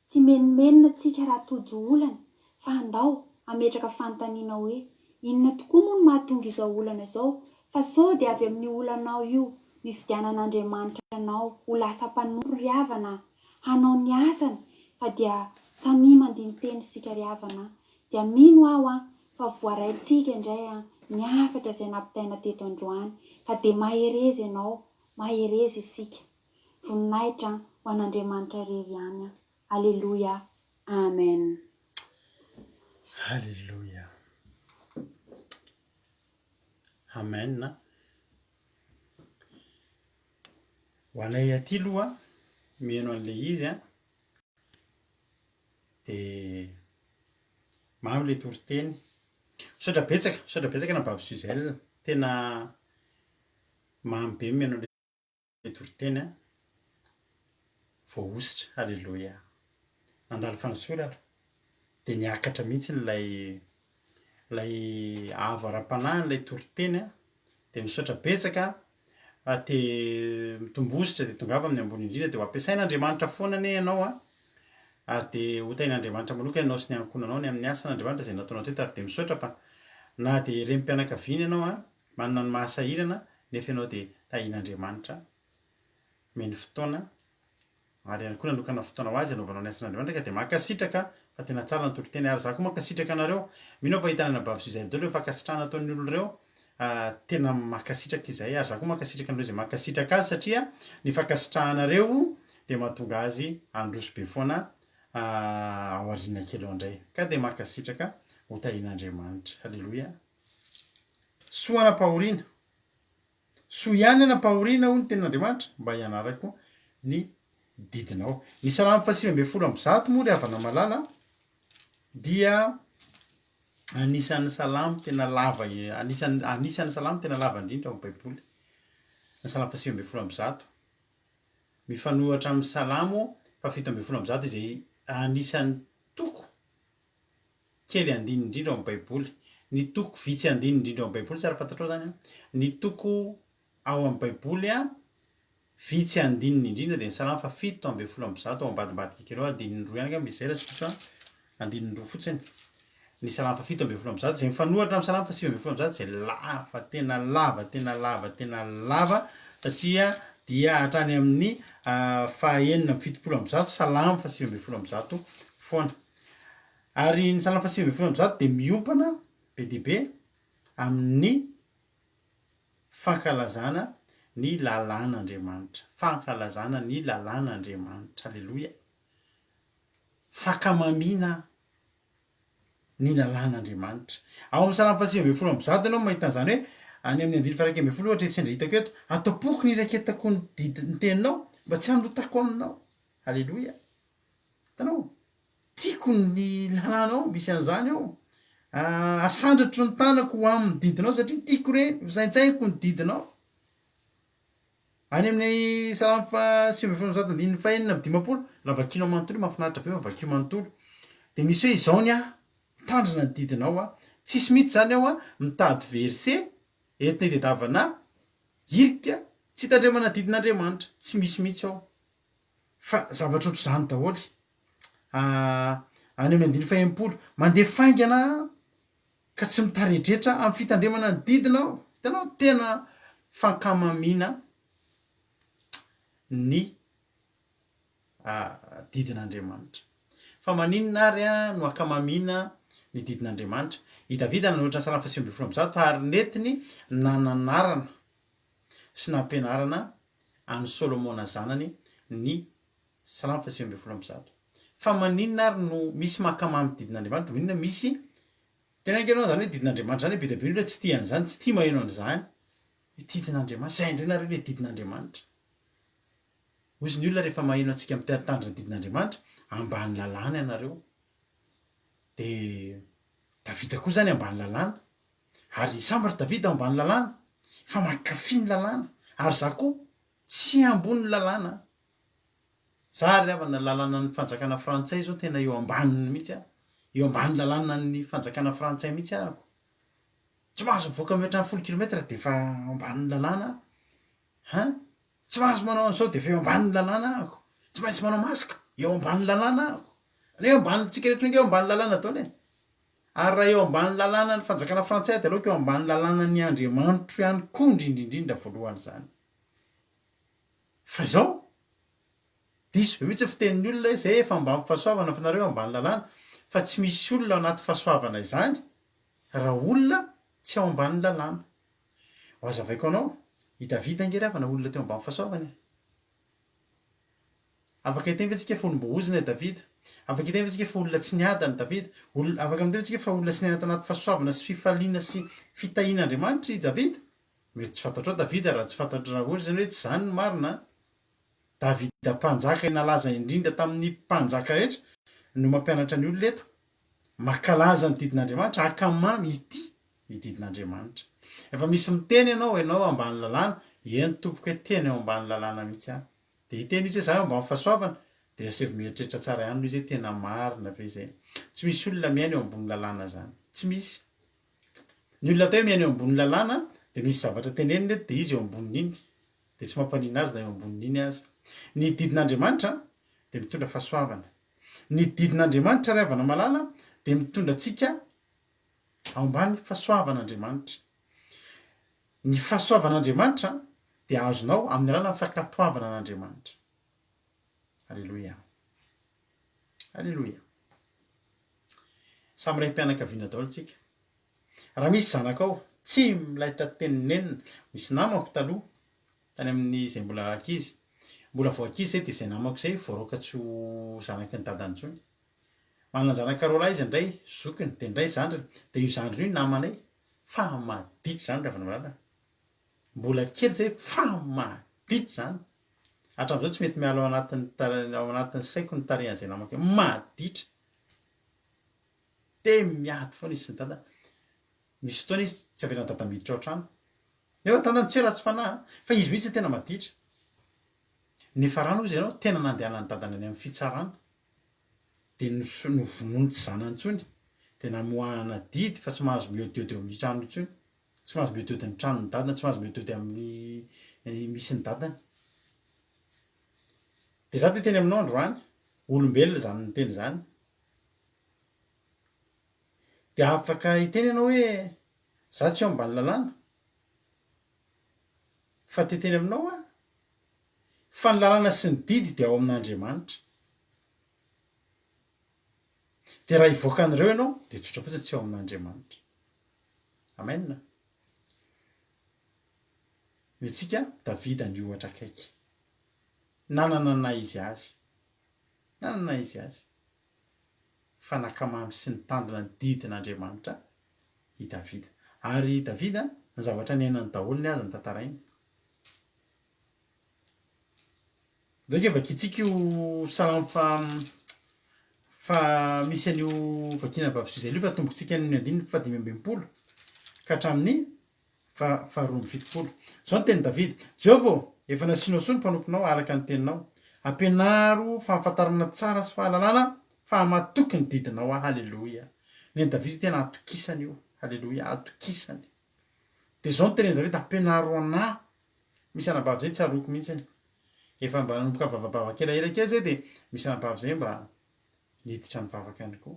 Tsy himenomenona tsika raha tojo olana fa andao hametraka fanontaniana hoe inona tokoa moa no mahatonga izao olana izao fa sao dia avy amin'io olanao io no ifidianan'Andriamanitra anao ho lasa mpanompo ry havana a! hanao ny asany fa dia samia mandini-tena isika ry havana a! dia mino aho an fa voaraintsika indray an ny hafatra izay nampitaina teto androany ka dia mahereza ianao mahereza isika. Voninahitra ho an'Andriamanitra irery ihany an. Aleloia Amen. Aleloia. Amen. Ho anay aty aloha mihaino an'ilay izy an, dia mamy ilay toriteny. Misaotra betsaka, misaotra betsaka anabavy Suzelle, tena mamy be ny mihaino an'ilay Ilay toriteny an, voahosotra, haleloia. Nandalo fanosorana, dia niakatra mihitsy ilay ilay avo ara-panahy ilay toriteny an, dia misaotra betsaka fa te mitombosotra dia tongava amin'ny ambony indrindra dia ho ampiasain'Andriamanitra foana anie ianao an, ary dia ho tahin'Andriamanitra manokana ianao sy ny ankohonanao ny amin'ny asan'Andriamanitra izay nataonao teto ary dia misaotra fa na dia renim-pianakaviana ianao an, Manana ny mahasahirana nefa ianao dia tahian'Andriamanitra, omeny fotoana ary ihany koa nanokana fotoana ho azy hanaovanao ny asan'Andriamanitra ka dia mankasitraka fa tena tsara ny toriteny ary za koa mankasitraka anareo, mino aho fa hitan'ny anabavy Suzelle daholo ireo fankasitrahana ataon'ny olona ireo, tena mankasitraka izahay ary za koa mankasitraka anareo izay mankasitraka azy satria ny fankasitrahanareo dia mahatonga azy handroso be foana ao aoriana kely ao indray ka dia mankasitraka ho tahian'Andriamanitra. Haleloia. Soa hanam-pahoriana. Soa ihany hanam-pahoriana, hoy ny Tenin'Andriamanitra, mba hianarako ny didinao. Ny Salamo faha-119 moa, ry havana malala, dia anisan'ny salamo tena lava, anisan'ny, anisan'ny salamo tena lava indrindra ao amin'ny Baiboly. Ny Salamo faha-119. Mifanohitra amin'ny Salamo faha-117 izay anisan'ny toko kely andininy indrindra ao amin'ny Baiboly. Ny toko vitsy andininy indrindra ao amin'ny Baiboly, tsara fantatrao izany an, ny toko ao amin'ny Baiboly an, vitsy andininy indrindra dia ny Salamo faha 117 ao ambadimbadika kely ao, andininy roa ihany angamba izy izay raha tsy diso an, andininy roa fotsiny. Ny Salamo faha 117 izay mifanohitra amin'ny Salamo faha 119 izay lava, tena lava, tena lava, tena lava satria dia hatrany amin'ny faha 176 Salamo faha 119 foana. Ary ny Salamo faha 119 dia miompana be dia be amin'ny fankalazana ny lalàn'Andriamanitra. Fankalazana ny lalàn'Andriamanitra. Aleloia. Fankamamiana ny lalàn'Andriamanitra. Ao amin'ny Salamo faha 119 ianao mahita an'izany hoe any amin'ny andininy faha 11 ohatra etsy indray hitako eto, Atopoko ny iraiketako ny didy ny teninao mba tsy hanotako aminao. Aleloia. Hitanao? Tiako ny lalànao, misy an'izany ao. Asandratro ny tanako ho amin'ny didinao satria tiako ireny, hosaintsainiko ny didinao. Any amin'ny Salamo faha 119 andininy faha 56, raha vakianao manontolo io mahafinaritra be fa vakio manontolo. Dia misy hoe izao ny ahy, mitandrina ny didinao aho. Tsisy mihitsy izany ao mitady verset entina hitadiavana hirika tsy hitandremana didin'Andriamanitra. Tsy misy mihitsy ao. Fa zavatra ohatr'izany daholo. Any amin'ny andininy faha-60, mandeha faingana ka tsy mitaredretra amin'ny fitandremana ny didina aho. Hitanao, tena fankamamiana ny didin'Andriamanitra. Fa maninona ary no ankamamiana ny didin'Andriamanitra? I Davida nanoratra ny Salamo faha 119 ary nentiny nananarana sy nampianarana an'i Solomona zanany ny Salamo faha 119. Fa maninona ary no misy mankamamy didin'Andriamanitra? Maninona misy Tena ange ianao izany hoe didin'Andriamanitra izany, be dia be ny olona tsy tia an'izany, tsy tia maheno an'izany. Hoe didin'Andriamanitra, izay indray nareo ilay didin'Andriamanitra. Hozy ny olona rehefa maheno antsika mitandrina ny didin'Andriamanitra, ambany lalàna ianareo. Dia Davida koa izany ambany lalàna. Ary sambatra Davida ao ambany lalàna, fa mankafy ny lalàna. Ary izaho koa tsy ambony lalàna. Za ry havana lalànan'ny fanjakana frantsay zao tena eo ambaniny mihitsy aho. Eo ambany lalànan'ny fanjakana frantsay mihitsy ahako. Tsy mahazo mivoaka mihoatra ny folo kilomètre dia efa ambanin'ny lalàna aho. Hein? Tsy mahazo manao an'izao dia efa eo ambanin'ny lalàna ahako. Tsy maintsy manao masque, eo ambanin'ny lalàna ahako. Ny eo ambany, tsika rehetra ange eo ambany lalàna daholo e. Ary raha eo ambany lalànan'ny fanjakana frantsay aho dia aleoko eo ambany lalànan'ny Andriamanitro ihany koa indrindra indrindra voalohany izany. Fa izao, diso be mihitsy ny fitenin'ny olona hoe zay efa ambany fahasoavana fa nareo ambany lalàna, fa tsy misy olona ao anaty fahasoavana izany raha olona tsy ao ambany lalàna. Ho azavaiko anao, i Davida ange ry havana olona teo ambany fahasoavana e. Afaka hiteny ve tsika fa olom-boahozona i Davida? Afaka hiteny ve tsika fa olona tsy niadana i Davida? Olona, afaka miteny ve tsika fa olona tsy niaina tanaty fahasoavana sy fifaliana sy fitahian'Andriamanitra i Davida? Mety tsy fantatrao Davida raha tsy fantatrao raha ohatra izany hoe tsy izany ny marina an! Davida mpanjaka nalaza indrindra tamin'ny mpanjaka rehetra no mampianatra ny olona eto. Mankalaza ny didin'Andriamanitra, ankamamy ity ny didin'Andriamanitra. Efa misy miteny ianao, ianao ambany lalàna, eny tompoko hoe tena eo ambany lalàna mihitsy aho. Dia hiteny izy hoe za eo ambany fahasoavana, dia asaivo mieritreritra tsara ihany aloha izy hoe tena marina ve izay. Tsy misy olona miaina eo ambony lalàna izany. Tsy misy. Ny olona atao hoe miaina eo ambony lalàna dia misy zavatra tenenina eto dia izy eo ambonin'iny dia tsy mampaninona azy na eo ambonin'iny aza. Ny didin'Andriamanitra dia mitondra fahasoavana. Ny didin'Andriamanitra ry havana malala dia mitondra antsika ao ambany fahasoavan'Andriamanitra. Ny fahasoavan'Andriamanitra dia azonao amin'ny alalan'ny fankatoavana an'Andriamanitra. Aleloia. Aleloia. Samy raim-pianakaviana daholo tsika. Raha misy zanakao tsy milaitra teninenina, misy namako taloha tany amin'ny izay mbola ankizy, mbola vao ankizy zay dia izay namako izay voaroaka tsy ho zanaky ny dadany intsony. Manan-janaka roalahy izy indray zokiny dia indray zandriny, dia io zandriny io namanay fa maditra izany ry havana malala a! Mbola kely zay fa maditra izany. Hatramin'izao tsy mety miala ao anatin'ny ao anatin'ny saiko ny tarehan'izay namako io. Maditra. Dia miady foana izy sy ny dadany. Misy fotoana izy tsy avelan'i dada miditra ao an-trano. Nefa dadany tsy hoe ratsy fanahy an, fa izy mihitsy no tena maditra. Nifarana hozy ianao, tena nandehanan'i dadany any amin'ny fitsarana. Dia novonoiny tsy zanany intsony. Dia namoahana didy fa tsy mahazo miodiody eo amin'ny trano intsony. Tsy mahazo miodiody ny tranon'ny dadany, tsy mahazo miodiody amin'ny misy ny dadany. Dia za te hiteny aminao androany, olombelona izany miteny izany. Dia afaka hiteny ianao hoe za tsy eo ambany lalàna, fa te hiteny aminao aho fa ny lalàna sy ny didy dia ao amin'Andriamanitra. Dia raha hivoaka an'ireo ianao dia tsotra fotsiny tsy ao amin'Andriamanitra. Amen. Ny antsika, Davida ny ohatra akaiky. Nanana ny naha izy azy. Nanana ny naha izy azy. Fa nakamamy sy nitandrina ny didin'Andriamanitra i Davida. Ary i Davida, ny zavatra niainany daholo ny azy no tantarainy. Ndao ange vakintsika io salamo fa fa misy an'io vakiana vavy Suzel io fa atombontsika ny andininy fahadimy ambin'ny folo ka hatramin'ny fa faharoa amby fitopolo. Izao ny tenin'i Davida, Jehovah ô, efa nasianao soa ny mpanomponao araka ny teninao. Ampianaro fahafantarana tsara sy fahalalana fa matoky ny didinao aho. Haleloia. Ny an'i Davida io tena atokisany io. Haleloia, atokisany. Dia izao ny tenin'i Davida, ampianaro anà Misy anabavy zay tsaroako mihitsiny, efa mba nanomboka nivavabavaka elaela kely zay dia misy anabavy zay mba niditra nivavaka ihany koa.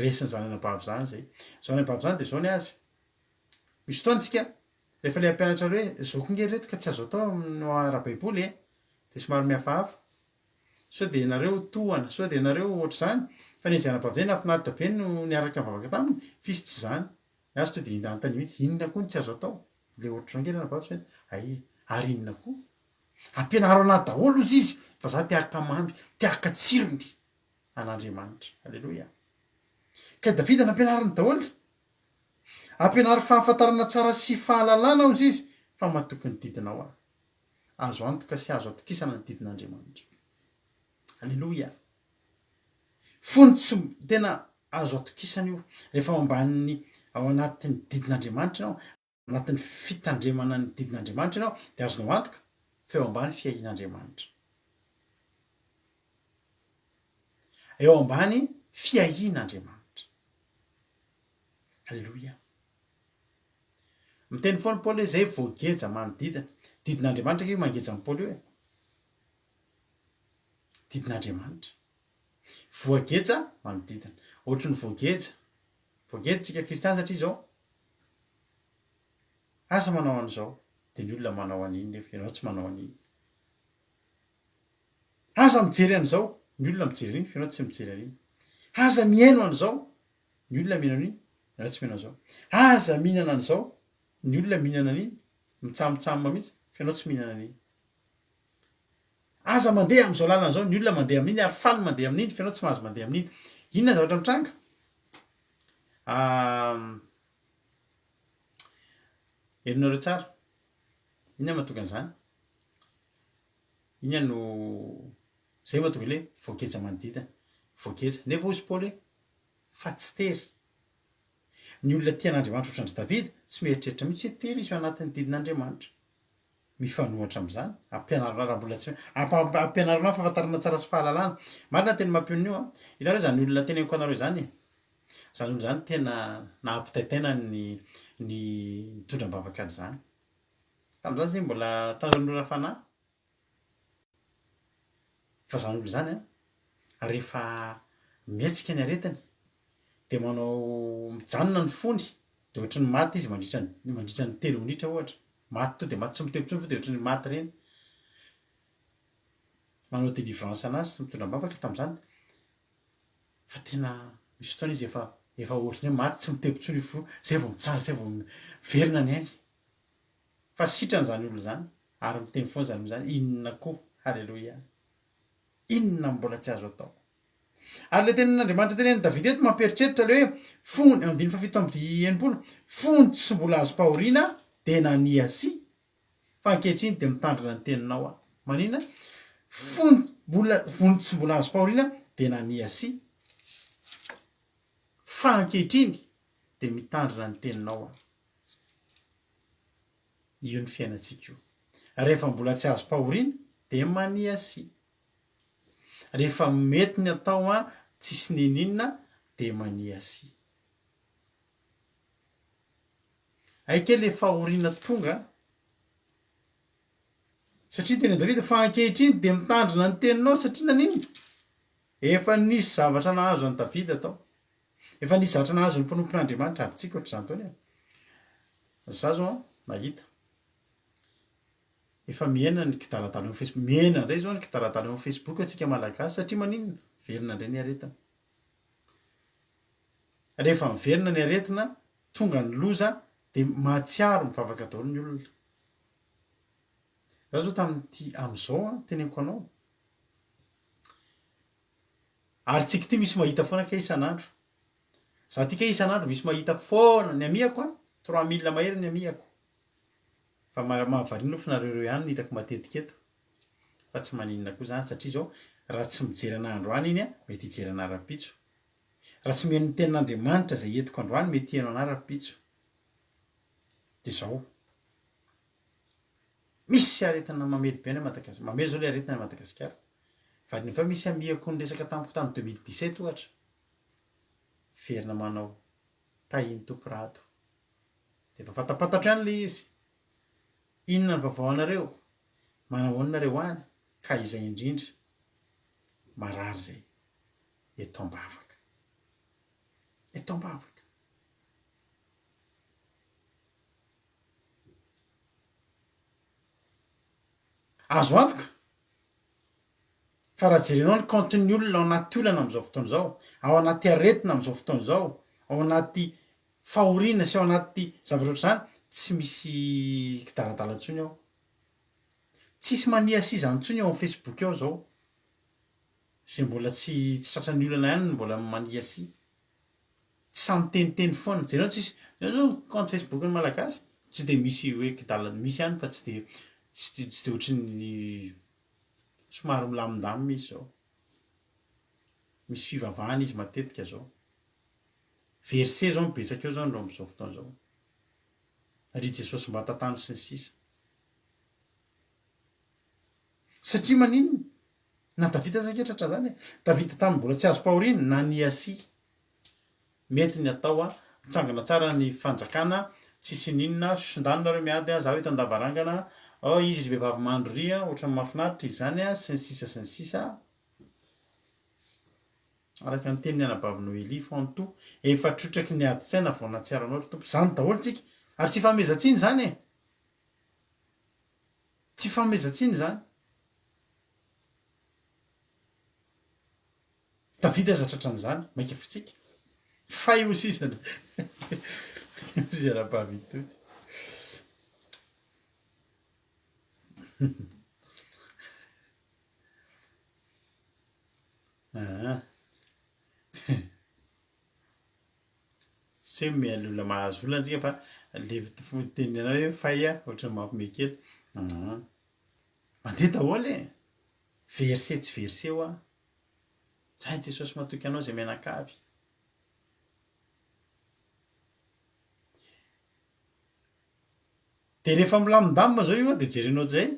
Resin'izany anabavy zany zay. Zao anabavy zany dia zao ny azy, misy fotoana tsika rehefa le hampianatra hoe zao koa nge reto ka tsy azo atao amin'ny ara-baiboly e, dia somary mihafahafa. Sao dia nareo tohana, sao dia nareo ohatr'izany, fa ny an'izay anabavy zay nahafinaritra be no niaraka nivavaka taminy f'izy tsy izany. Ny azy to dia anontaniana mihitsy, inona koa no tsy azo atao? Le ohatr'izao ange ranabavy tsy mety, hay, ary inona koa? Ampianaro anah daholo ozy izy fa za te haka mamy, te haka tsirony an'Andriamanitra. Aleloia. Ka i Davida nampianariny daholo. Ampianaro fahafantarana tsara sy fahalalana ozy izy fa matoky ny didinao aho. Azo antoka sy azo atokisana ny didin'Andriamanitra. Aleloia! Fony tsy tena azo atokisana io, rehefa ao ambanin'ny, ao anatin'ny didin'Andriamanitra ianao, anatin'ny fitandremana ny didin'Andriamanitra ianao, dia azonao antoka fa eo ambany fiahian'Andriamanitra. Eo ambany fiahian'Andriamanitra. Aleloia! Miteny foana Paoly hoe izay voageja manodidina. Didin'Andriamanitra ange io mangeja an'i Paoly io e. Didin'Andriamanitra. Voageja manodidina. Ohatry ny voageja. Voageja tsika kristiana satria izao. Aza manao an'izao. Dia ny olona manao an'iny nefa ianao tsy manao an'iny. Aza mijery an'izao. Ny olona mijery an'iny fa ianao tsy mijery an'iny. Aza mihaino an'izao. Ny olona mihaino an'iny, ianao tsy mihaino an'izao. Aza mihinana an'izao. Ny olona mihinana an'iny, mitsamitsamma mihitsy, fa ianao tsy mihinana an'iny. Aza mandeha amin'izao lalana izao, ny olona mandeha amin'iny ary faly mandeha amin'iny, fa ianao tsy mahazo mandeha amin'iny. Inona ny zavatra mitranga? Henonareo tsara. Inona no mahatonga an'izany? Inona no izay mahatonga ilay hoe voageja manodidina. Voageja. Nefa hozy Paoly hoe fa tsy tery. Ny olona tia an'Andriamanitra ohatran-dry Davida, tsy mieritreritra mihitsy hoe tery izy ao anatin'ny didin'Andriamanitra. Mifanohitra amin'izany, ampianarina raha mbola tsy ampianarina fahafantarana tsara sy fahalalana. Marina ny teny mampionona io an! Hitanareo izany olona teneniko anareo izany e! Izany olona izany tena nahampitaitaina ny ny nitondra am-bavaka an'izany. Tamin'izany izy mbola tanora fanahy. Fa izany olona izany an, rehefa mihetsika ny aretiny dia manao mijanona ny fony dia ohatry ny maty izy mandritra ny mandritra ny telo minitra ohatra, maty to dia maty tsy mitepo intsony fa dia ohatry ny maty ireny. Manao délivrance anazy sy mitondra am-bavaka tamin'izany fa tena misy fotoana izy efa efa ohatry ny hoe maty tsy mitepo intsony io fo, zay vao mitsangana zay vao miverina ny ainy. Fa sitrana izany olona izany ary miteny foana izany olona izany, inona koa, haleloia, inona no mbola tsy azo atao. Ary ilay tenin'Andriamanitra tenenin'i Davida eto mampieritreritra ilay hoe fony, andininy faha-67, fony tsy mbola azom-pahoriana dia naniasia, fa ankehitriny dia mitandrina ny teninao aho. Maninona? Fony mbola, fony tsy mbola azom-pahoriana dia naniasia, fa ankehitriny dia mitandrina ny teninao aho. Io ny fiainantsika io. Rehefa mbola tsy azom-pahoriana dia maniasia. Rehefa mety ny atao an, tsisy n'inon'inona dia maniasia. Hay kay le fahoriana tonga an. Satria teny Davida fa ankehitriny dia mitandrina ny teninao satria naninona? Efa nisy zavatra nahazo an'i Davida tao. Efa nisy zavatra nahazo ny mpanompon'Andriamanitra ary tsika ohatr'izany daholo e. Za zao an, nahita. Efa mihena ny kidaladala eo amin'ny Facebook, mihena indray zao ny kidaladala eo amin'ny Facebook antsika Malagasy satria maninona? Miverina indray ny aretina. Rehefa miverina ny aretina, tonga ny loza dia mahatsiaro mivavaka daholo ny olona. Za zao tamin'ity amin'izao an, teneniko anao, Ary tsika ity misy mahita foana kay isan'andro. Za ty kay isan'andro misy mahita foana, ny amiako an, 3000 mahery ny amiako. Fa mahavariana aloha fa nareo ireo ihany no hitako matetika eto. Fa tsy maninona koa zany satria zao raha tsy mijery anah androany iny an, mety hijery anah rahampitso. Raha tsy mihaino ny tenin'Andriamanitra izay entiko androany mety hihaino anah rahampitso. Dia zao. Misy aretina mamely be any Madagasikara, mamely zao le aretina any Madagasikara. Vadiny fa misy amiako niresaka tamiko tamin'ny 2017 ohatra. Miverina manao tahin'ny Tompo Rado. Dia efa fantapantatro ihany ilay izy. Inona ny vaovao anareo? Manahoana nareo any? Ka izay indrindra marary izay eto am-bavaka. Eto am-bavaka. Azo antoka fa raha jerenao ny kaontin'ny olona ao anaty olana amin'izao fotoana izao, ao anaty aretina amin'izao fotoana izao, ao anaty fahoriana sy ao anaty zavatra ohatr'izany, tsy misy kidaladala intsony ao. Tsisy maniasia izany intsony ao amin'ny Facebook ao izao. Izay mbola tsy tsy tratran'ny olana ihany no mbola maniasia. Tsy samy miteniteny foana. Jereo tsisy, jereo zao ny compte Facebook ny malagasy, tsy dia misy hoe kidala, misy ihany fa tsy dia. Tsy tsy dia ohatry ny somary milamindamina izy izao. Misy fivavahana izy matetika izao. Verset izao no betsaka eo izao ndreo amin'izao fotoana izao. Ry Jesosy mba tantano sy ny sisa. Satria maninona? Na Davida aza ange tratra zany e. Davida tamin'ny mbola tsy azom-pahoriana, naniasia. Mety ny atao a, mitsangana tsara ny fanjakana, tsisy ininona, sondano nareo miady a, zaho eto an-davarangana, oh izy ry vehivavy mandry ry a, ohatran'ny mahafinaritra izy zany a, sy ny sisa sy ny sisa. Araka ny tenin'ny anabavy Noelie Fantou, efa trotraky ny adin-tsaina vao nahatsiaro anao ry Tompo. Zany daholo tsika. Ary tsy ifanomezan-tsiny izany e! Tsy ifanomezan-tsiny izany. Davida aza tratran'izany, mainka fitsika. Fay hoy sisa hoy anabavy Itody. Aa. Tsy hoe mihaino olona mahazo olana tsika fa le fitenenana hoe fay a, ohatran'ny mampiomehy kely. Aa. Mandeha daholo e! Verset tsy verset hoa. Zay Jesosy matoky anao zay mianakavy. De rehefa milamindamina zao io a de jerenao zay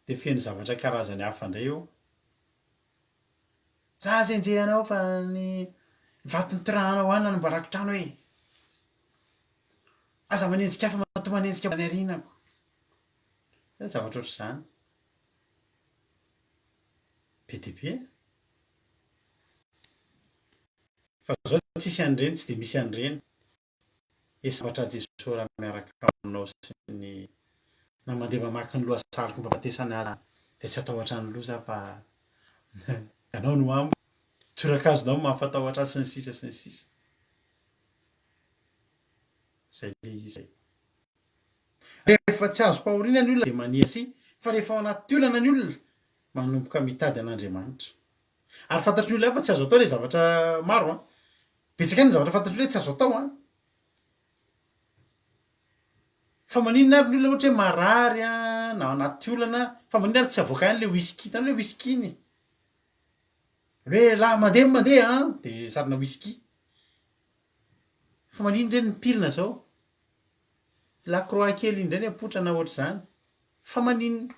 de feno zavatra karazany hafa ndray eo. Za tsy enjehanao fa ny vato nitorahanao anona no mba rakotrano e! Aza manenjika ahy fa matoa manenjika any arinako. Zay zavatra ohatr'izany. Be dia be. Fa zao tsisy an'ireny, tsy dia misy an'ireny. He sambatra Jesoa raha miaraka aminao sy ny na mandeha mamaky ny lohasaliko mpahafatesana aza dia tsy hatahotra ny loza aho fa ianao no amiko, tsorakazonao no mampatahotra ahy sy ny sisa sy ny sisa. Zay le izy zay. Rehefa tsy azom-pahoriana ny olona dia maniasia fa rehefa ao anaty olana ny olona manomboka mitady an'Andriamanitra. Ary fantatry ny olona ihany fa tsy azo atao ilay zavatra maro an. Betsaka ihany ny zavatra fantatry ny olona hoe tsy azo atao an. Fa maninona ary ny olona ohatra hoe marary an, na anaty olana, fa maninona ary tsy avoaka ihany ilay whisky, hitanao ilay whisky iny? Hoe lahy mandeha mandeha an, dia sarina whisky. Fa maninona ireny ny pirina zao? La croix kely iny indray ny apoitra na ohatr'izany. Fa maninona?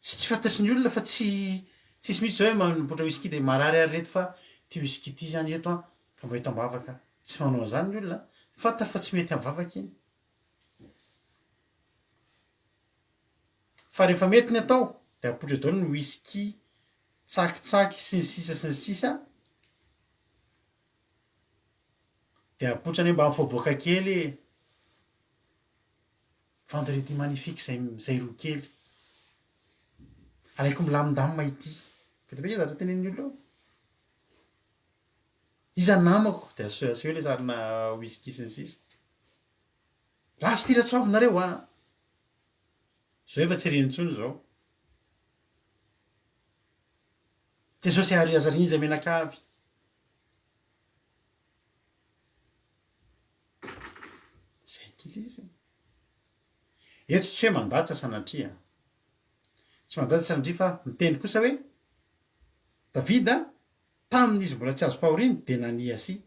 Sy tsy fantatry ny olona fa tsy tsisy mihitsy zao hoe mamboatra whisky de marary ary reto fa ty whisky ty zany eto an fa mba eto am-bavaka. Tsy manao an'izany ny olona an. Fantany fa tsy mety am-vavaka iny. Fa rehefa mety ny atao de apoitra eo daholo ny whisky, tsakitsaky sy ny sisa sy ny sisa de apoitra anie mba mifaoboaka kely e. Vendredi magnifique zay zay roa kely. Alaiko milamindamina ity. Be dia be zavatra tenenin'ny olona eo. Iza ny namako? Dia aseho aseho ilay sarina whisky sy ny sisa. Lasa ity Ratsoavy nareo a! Zao efa tsy reny intsony izao. Jesosy ary aza rinja mianakavy. Zay ankily izy. Eto tsy hoe mandatsa sanatria. Tsy mandatsa sanatria fa miteny kosa hoe Davida tamin'izy mbola tsy azom-pahoriana dia naniasia.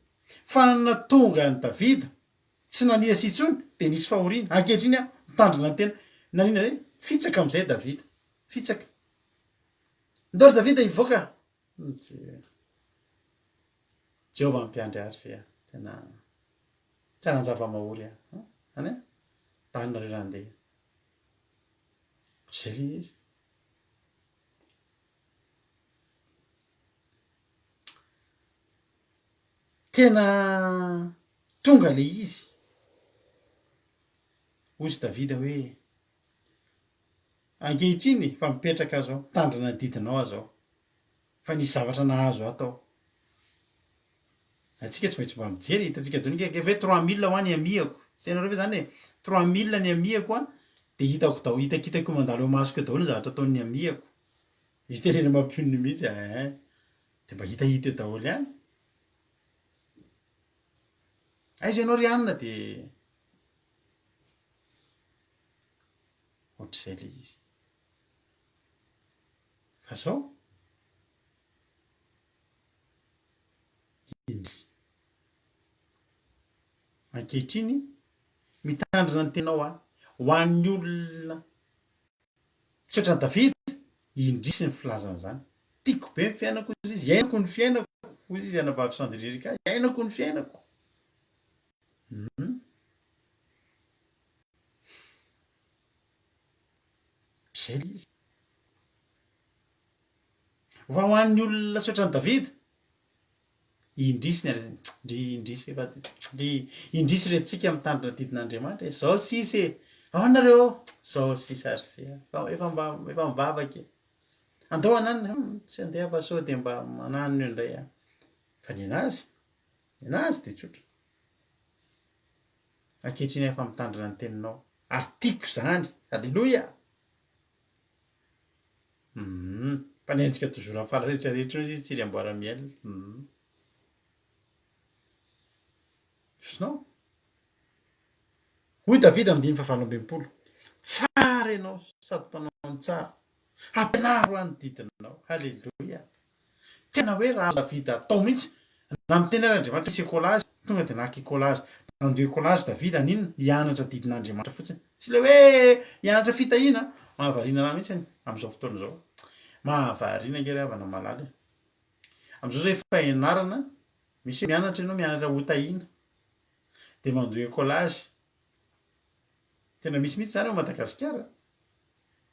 Fa ny nahatonga an'i Davida tsy naniasia intsony dia nisy fahoriana. Ankehitriny aho mitandrina ny tena. Nanina hoe fitsaka amin'izay Davida. Fitsaka. Ndao ry Davida hivoaka. Jehovah mpiandry ahy ry se a! Tena tsy hanan-java-mahory aho. Zany e? Tany nareo raha handeha. Ohatr'izay ilay izy. Tena tonga ilay izy. Hoy Davida hoe, Ankehitriny fa mipetraka aho izao, mitandrina ny didinao aho izao. Fa nisy zavatra nahazo ahy tao. Antsika tsy maintsy mba mijery, hitantsika daholo ange hoe 3000 hoa ny amiako. Tsy hainareo ve zany e? 3000 ny amiako an, dia hitako daholo, hitakitako mandalo eo masoko eo daholo ny zavatra ataon'ny amiako. Misy tenena mampionona mihitsy eh. Dia mba hitahita eo daholo ihany. Aiza ianao ry anona dia. Ohatr'izay ilay izy. Fa zao? Indrisy. Ankehitriny, mitandrina ny tenanao aho, ho an'ny olona tsy ohatran'i Davida, indrisy ny filazana izany. Tiako be ny fiainako, hoy izy, iainako ny fiainako, hoy izy anabavy Sandrine Erika, iainako ny fiainako. Hum. Izay ilay izy. Fa ho an'ny olona tsy ohatran'i Davida, indrisy ny aretina, ndry indrisy ve fa ndry indrisy re tsika mitandrina didin'Andriamanitra e, zao sisa e, ahoana nareo, zao sisa ry se a, fa efa mba efa mivavaka e, andao hananina, hum tsy handeha fa sao dia mba mananona eo indray aho, fa ny anazy, ny anazy dia tsotra. Ankehitriny aho efa mitandrina ny teninao, ary tiako izany, aleloia! Humm. Mpanenjika toujours amin'ny fara rehetra rehetra eo izy Tsiry Amboara Miel. Humm. Sinon. Hoy Davida andininy fahavalo ambin'ny Tsara ianao sady mpanao ny tsara. Ampianaro ahy ny didinao. Haleloia. Tena hoe raha Davida atao mihitsy, na miteny ary Andriamanitra hisy écolage, tonga dia naka écolage. Nandoa écolage Davida haninona? Hianatra didin'Andriamanitra fotsiny. Tsy ilay hoe hianatra fitahiana. Mahavariana anah mihitsy amin'izao fotoana izao. Mahavariana ange ry havana malala e. Amin'izao izao efa ianarana, misy hoe mianatra ianao, mianatra ho tahiana. Dia mandoa écolage. Tena misy mihitsy izany ao Madagasikara.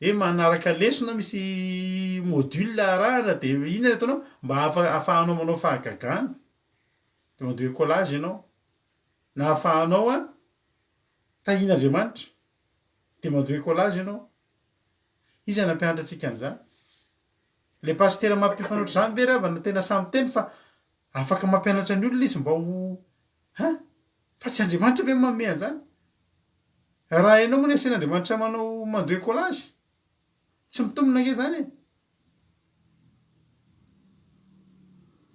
Hoe manaraka lesona misy module arahana dia inona ny ataonao mba ahafahanao manao fahagagana. Dia mandoa écolage ianao. Na ahafahanao an tahian'Andriamanitra. Dia mandoa écolage ianao. Iza nampianatra antsika an'izany? Ilay pasitera mampiofana ohatr'izany ve ry havana tena sahy miteny fa afaka mampianatra ny olona izy mba ho hein? Fa tsy Andriamanitra ve no manome an'izany? Raha ianao moa no asian'Andriamanitra manao mandoa écolage? Tsy mitombina ange izany e!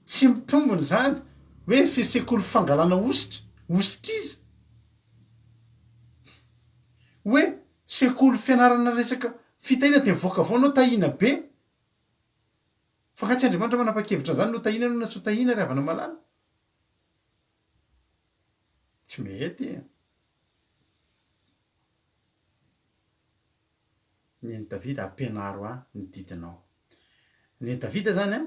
Tsy mitombina izany hoe fe sekoly fangalana hosotra, hosotr'iza? Hoe sekoly fianarana resaka fitahiana dia mivoaka avy ao anao tahiana be? Fa nga tsy Andriamanitra manapa-kevitra an'izany na ho tahiana ianao na tsy ho tahiana ry havana malala? Tsy mety e. Nen'i Davida, ampianaro ahy ny didinao. Nen'i Davida zany an,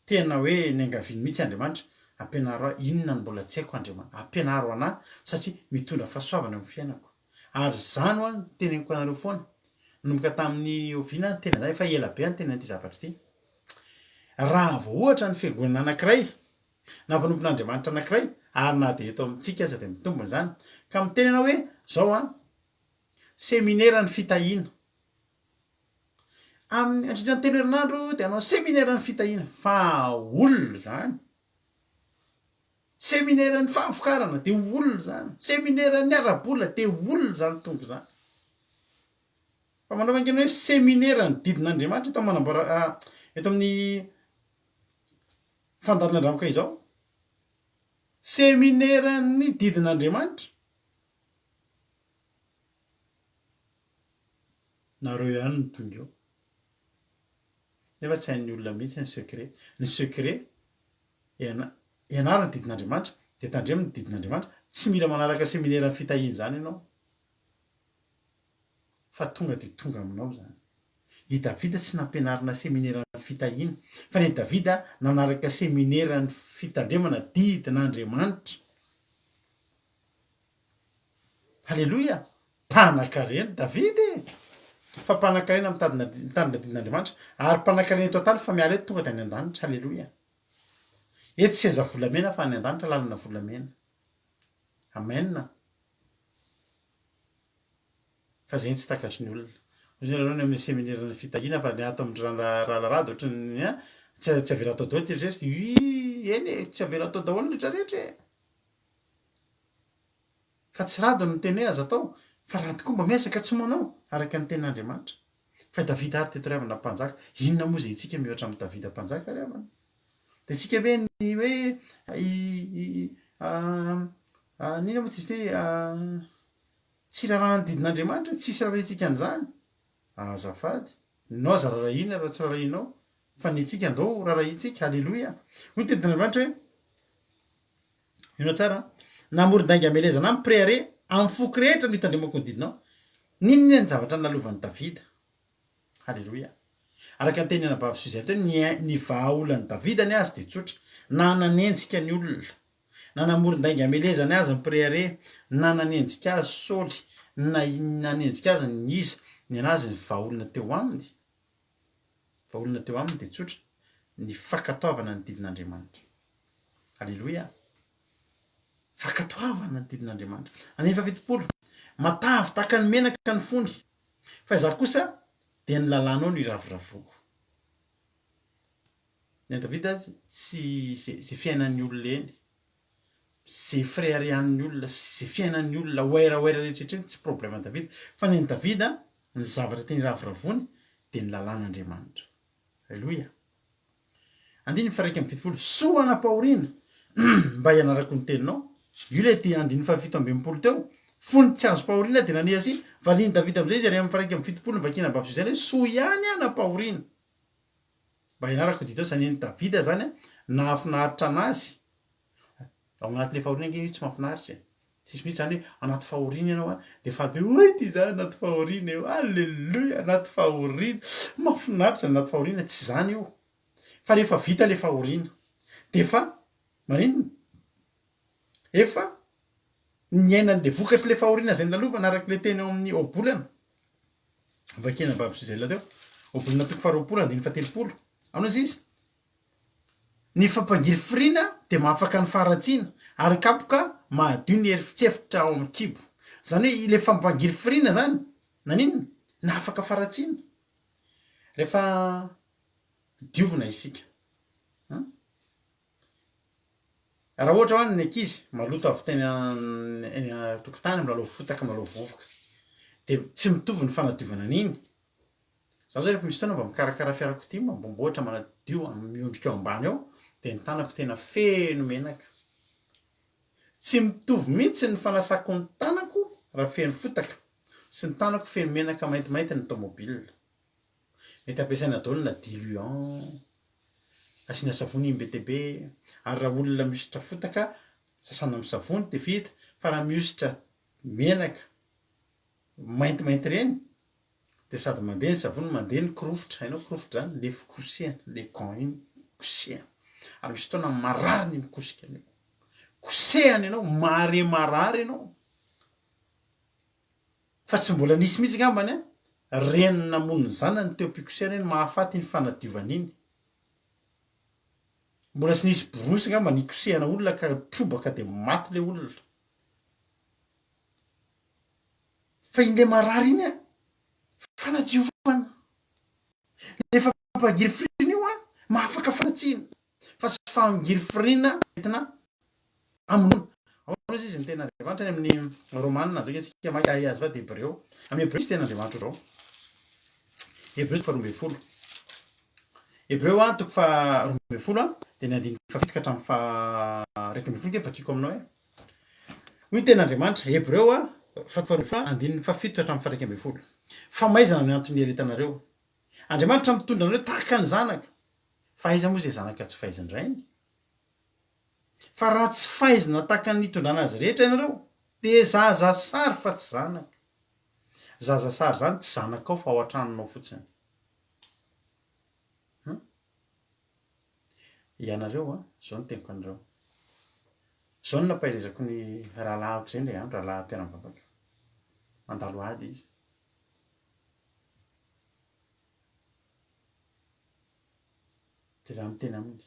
tena hoe niangaviany mihitsy Andriamanitra, ampianaro ahy inona no mbola tsy haiko Andriamanitra, ampianaro anah satria mitondra fahasoavana eo amin'ny fiainako. Ary izany hoa no teneniko anareo foana, nanomboka tamin'ny oviana aho niteny an'izany, efa ela be aho niteny an'ity zavatra ity. Raha vao ohatra ny fiangonana anankiray na mpanompon'Andriamanitra anankiray, ary na dia eto amintsika aza dia mitombina izany, ka miteny ianao hoe, izao an, seminera ny fitahiana. Amin'ny, mandritra ny telo herinandro dia hanao seminera ny fitahiana. Fa olona izany. Seminera ny fahavokarana dia olona izany. Seminera ny ara-bola dia olona izany tonga izany. Fa manao ange ny hoe seminera ny didin'Andriamanitra eto manamboara, eto amin'ny Fandalin'Andriamanitra izao. Semineran'ny didin'Andriamanitra. Nareo ihany no tonga eo. Nefa tsy hain'ny olona mihitsy ny secret. Ny secret, ianaro ny didin'Andriamanitra, dia tandremo ny didin'Andriamanitra. Tsy mila manaraka semineran'ny fitahiana izany ianao. Fa tonga dia tonga aminao izany. I Davida tsy nampianarina semineran'ny fitahiana, fa ny an'i Davida nanaraka semineran'ny fitandremana didin'Andriamanitra. Haleloia! Mpanan-karena Davida e! Fa mpanan-karena mitadina mitandrina didin'Andriamanitra, ary mpanan-karena eto an-tany fa miala eto tonga dia any an-danitra. Haleloia! Eto seza volamena fa any an-danitra lalana volamena. Amen! Fa zegny tsy takatry ny olona. Ozy nareo any amin'ny seminaire-n'ny fitahiana fa ny ato amin-dry Ralarado ohatran'ny an, tsy tsy avela atao daholo ty rehetra rehetra. Eny e, tsy avela atao daholo ny rehetra rehetra e. Fa tsy rado no miteny hoe aza atao, fa rado koa mba miezaka tsy manao araka ny tenin'Andriamanitra. Fa i Davida ary teto ry havana mpanjaka, inona moa izay isika mihoatra amin'i Davida mpanjaka ry havana? Dia tsika ve ny hoe i i inona moa izy ity tsy rarahan'ny didin'Andriamanitra, tsisy rarahintsika an'izany. Azafady. Nao aza rarahina raha tsy rarahinao fa ny antsika andao ho rarahintsika. Aleloia. Hoy ny tenin'Andriamanitra hoe, Henoy tsara an. Namoron-dainga hamelezana ahy miprehareha amin'ny foko rehetra no hitandremako ny didinao. N'inona ny zavatra nalalovan'i Davida. Haleloia. Araka ny tenin'ny anabavy Suzette teo, ny ny vahaolan'i Davida ny azy dia tsotra. Na nanenjika ny olona, na namoron-dainga hamelezana azy ny mpirehareha, na nanenjika azy Saoly, na nanenjika azy ny iza, ny an'azy ny vahaolana teo aminy, vahaolana teo aminy dia tsotra, ny fankatoavana ny didin'Andriamanitra. Aleloia! Fankatoavana ny didin'Andriamanitra. Andininy fahafitopolo, Matavy tahaka ny menaka ny fony, fa izaho kosa dia ny lalànao no iravoravoako. Ny an'i Davida tsy ze fiainan'ny olona eny, ze fireharehan'ny olona sy ze fiainan'ny olona oeraoera rehetra eny tsy problème an'i Davida, fa ny an'i Davida ny zavatra tiany iravoravoany dia ny lalàn'Andriamanitra. Aleloia. Andininy faha-71, Soa hanam-pahoriana mba hianarako ny teninao. Io ilay te andininy faha-67 teo. Fony tsy azom-pahoriana dia naniasia. Valian'i Davida amin'izay izy ary amin'ny faha-71 novakiana Bavy Suzanne hoe, Soa ihany hanam-pahoriana mba hianarako ny didinao. Izany an'i Davida izany nahafinaritra an'azy. Ao anatin'ilay fahoriana ange io tsy mahafinaritra e. Tsisy mihitsy zany hoe anaty fahoriana ianao a, de faly be oay ty za anaty fahoriana eo, aleloia anaty fahoriana, mahafinaritra ny anaty fahoriana, tsy zany io fa rehefa vita le fahoriana de efa maninona? Efa niaina an'le vokatry le fahoriana zay nolalovana araka le teny ao amin'ny ohabolana vakiana bavy Suzelle teo, ohabolana toko faharoapolo andininy fahatelopolo, aona izy izy? Ny fampangirifiriana dia mahafaka ny faharatsiana ary kapoka mahadio ny hery-fitsefitra ao amin'ny kibo. Izany hoe ilay fampangirifiriana izany, naninona? Nahafaka faharatsiana. Rehefa diovina isika, an? Raha ohatra hoa ny ankizy maloto avy teny eny an-tokotany, milalao fotaka, milalao vovoka, dia tsy mitovy ny fanadiovana an'iny Za zao rehefa misy fotoana mba mikarakara fiarakodia mamboamboatra manadio miondrika eo ambany eo dia ny tanako tena feno menaka. Tsy mitovy mihitsy ny fanasako ny tanako raha feno fotaka sy ny tanako feno menaka maintimainty ny tomobile. Mety ampiasaina daholo na diluant, asiana savony iny be dia be, ary raha olona mihosotra fotaka sasana amin'ny savony dia vita fa raha mihosotra menaka maintimainty ireny Dia sady mandeha ny savony mandeha ny korofotra, hainao korofotra zany? Le fikosehana, le gant iny kosehana, ary misy fotoana marary ny mikosika an'io, kosehana ianao, mahare marary ianao, fa tsy mbola nisy mihitsy angambany an, reny namono ny zanany teo am-pikosehana iny mahafaty iny fanadiovana iny, mbola tsy nisy borosy angamba nikosehana olona ka trobaka dia maty le olona. Fa iny le marary iny an, fanadiovana. Le fampangirifiriana io an, mahafaka fanatsiana. Fa tsy fangirifiriana entina hamonoana. Ahoana ozy izy ny tenin'Andriamanitra any amin'ny Romana, andeha antsika hamaky ahy azafady Hebreo. Amin'ny Hebreo misy tenin'Andriamanitra ohatr'izao. Hebreo toko faharoa ambinifolo. Hebreo an, toko faharoa ambinifolo an, dia ny andininy fahafito ka hatramin'ny faha-iraika ambinifolo ange vakiko aminao e. Hoy ny tenin'Andriamanitra, Hebreo a, faharoa andininy fahafito hatramin'ny faha-11, Famaizana no antony iaretanareo. Andriamanitra mitondra anareo tahaka ny zanaka. Fa aiza moa izay zanaka tsy faizin-drainy? Fa raha tsy faizina tahaka ny nitondrana azy rehetra ianareo, dia zaza sary fa tsy zanaka. Zaza sary izany tsy zanakao fa ao an-tranonao fotsiny. Hum? Ianareo an, izao no teniko anareo. Izao no nampaherezako ny rahalahiko izay indray andro, rahalahy mpiara-mivavaka. Mandalo ady izy. Dia izaho miteny aminy.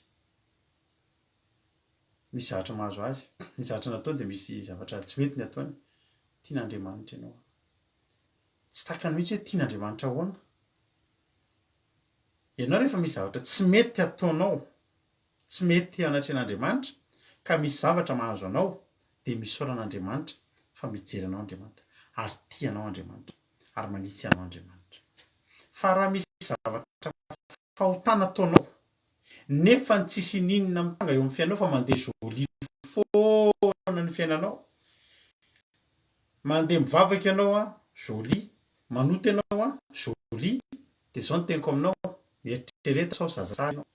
Misy zavatra mahazo azy. Ny zavatra nataony dia misy zavatra tsy mety ny ataony. Tian'Andriamanitra ianao. Tsy takany mihitsy hoe tian'Andriamanitra ahoana. Ianao rehefa misy zavatra tsy mety ataonao, tsy mety eo anatrehan'Andriamanitra, ka misy zavatra mahazo anao, dia misaora an'Andriamanitra fa mijery anao Andriamanitra, ary tia anao Andriamanitra, ary manitsy anao Andriamanitra. Fa raha misy zavatra fahotana ataonao, nefa ny tsisy ininona mitranga eo amin'ny fiainanao fa mandeha jolie foana ny fiainanao, mandeha mivavaka ianao an, jolie. Manota ianao an, jolie, dia izao ny teniko aminao, mieritrereta sao zaza ianao.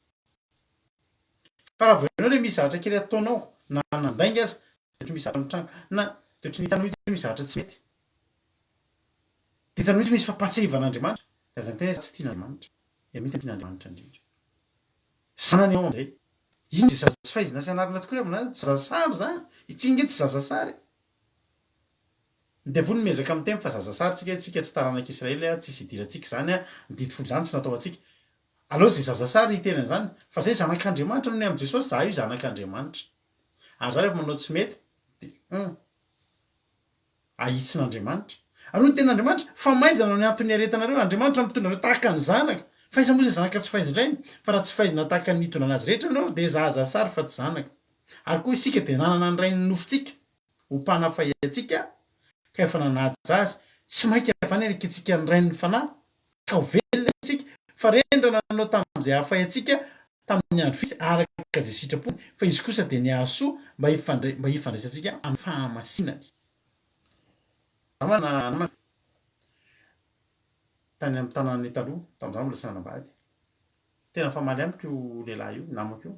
Fa raha vao ianao ilay misy zavatra kely ataonao na nandainga aza dia ohatry misy zavatra mitranga na dia ohatry ny hitanao mihitsy hoe misy zavatra tsy mety. Dia hitanao mihitsy hoe misy fampahatsiahivan'Andriamanitra. Dia aza miteny hoe za tsy tian'Andriamanitra. Ianao mihitsy no tian'Andriamanitra indrindra. Zanany ianao amin'izay. Inona izay zaza tsy faizina sy anarina tokoa ry havana a? Zazasary izany. Ity ange tsy zazasary e. Ny devoly no miezaka miteny fa zazasary tsika, tsika tsy taranak'Israely a, tsisy idirantsika izany a, ny didy folo izany tsy natao ho antsika. Aleo izay zazasary hiteny an'izany, fa zay zanak'Andriamanitra noho ny amin'i Jesosy, za io zanak'Andriamanitra. Ary za rehefa manao tsy mety dia hum. Ahitsin'Andriamanitra. Ary hoy ny tenin'Andriamanitra, Famaizana no antony iaretanareo, Andriamanitra mitondra anareo tahaka ny zanaka. Fa aiza moa izay zanaka tsy faizin-drainy? Fa raha tsy faizina tahaka ny nitondrana azy rehetra ianareo, dia zazasary fa tsy zanaka. Ary koa isika dia nanana ny rain'ny nofontsika ho mpanafay antsika, ka efa nanaja azy. Tsy mainka va ny ekentsika ny Rain'ny fanahy, ka ho velona isika? Fa reny raha nanao tamin'izay hahafay antsika tamin'ny andro vitsy araka izay sitrapony, fa izy kosa dia ny hahasoa mba hifandray mba hifandraisantsika amin'ny fahamasinany. Namana namana tany amin'ny tanànanay taloha, tamin'izaho mbola tsy nanambady. Tena nifamaly amiko io lehilahy io, namako io,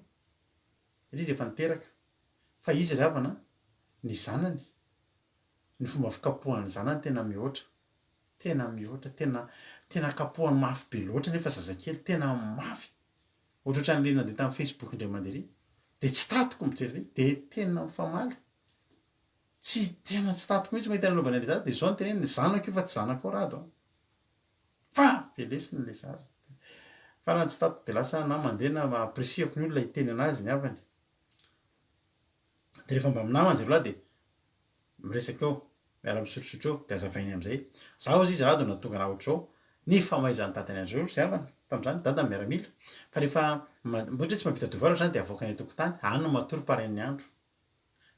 satria izy efa niteraka. Fa izy ry havana, ny zanany, ny fomba fikapohany zanany tena mihoatra, tena mihoatra, tena tena kapohany mafy be loatra nefa zazakely, tena mafy, ohatrohatran'le nandeha tamin'ny facebook indray mandeha ry, de tsy tatiko mijery an'izy, de tena mifamaly, tsy tena tsy tatiko mihitsy mahita ny anaovany an'le zaza, de zao no teneniny, zanako io fa tsy zanakao rado an, fa velesiny le zaza, farany tsy tatiko de lasa na mandeha na ampirisihako ny olona hiteny anazy ny havany. Dia rehefa mba minamana zareo lahy dia miresaka eo, miara-misotrosotro eo, dia azavainy amin'izay. Za hozy izy rado nahatonga raha ohatr'izao, ny famaizan'ny dadany an-dry zareo ry havana, tamin'izany dadany miaramila, fa rehefa ohatra hoe tsy mahavita devoir ohatr'izany dia avoakany an-tokotany, any no matory parein' ny andro.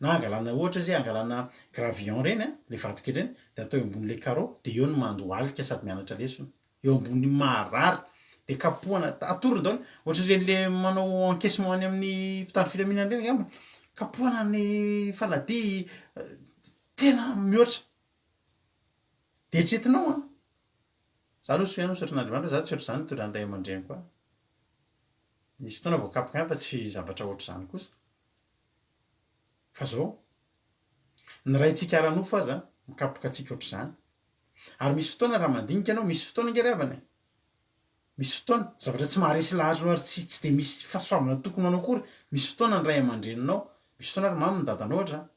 Na angalana ohatra izy angalana gravillon ireny an, le vato kely ireny, dia atao eo ambonin'ilay carreau, dia eo no mandohalika sady mianatra lesona. Eo ambony marary dia kapohana, atorony daholo, ohatran'ireny le manao encaissement any amin'ny mpitandro filaminana ireny angamba, kapohana amin'ny faladia, tena mihoatra. Dia eritreretinao an, za aloha soa ihany misaotra an'Andriamanitra za tsy ohatr'izany nitondran'ny ray aman-dreniko ahy. Nisy fotoana voakapoka ihany fa tsy zavatra ohatr'izany kosa. Fa zao, ny raintsika ara-nofo aza mikapoka antsika ohatr'izany. Ary misy fotoana raha mandinika ianao, misy fotoana ange ry havana e, misy fotoana, zavatra tsy maharesy lahatra anao ary tsy tsy dia misy fahasoavana tokony ho anao akory, misy fotoana ny ray aman-dreninao, misy fotoana ary mamy ny dadanao ohatra an,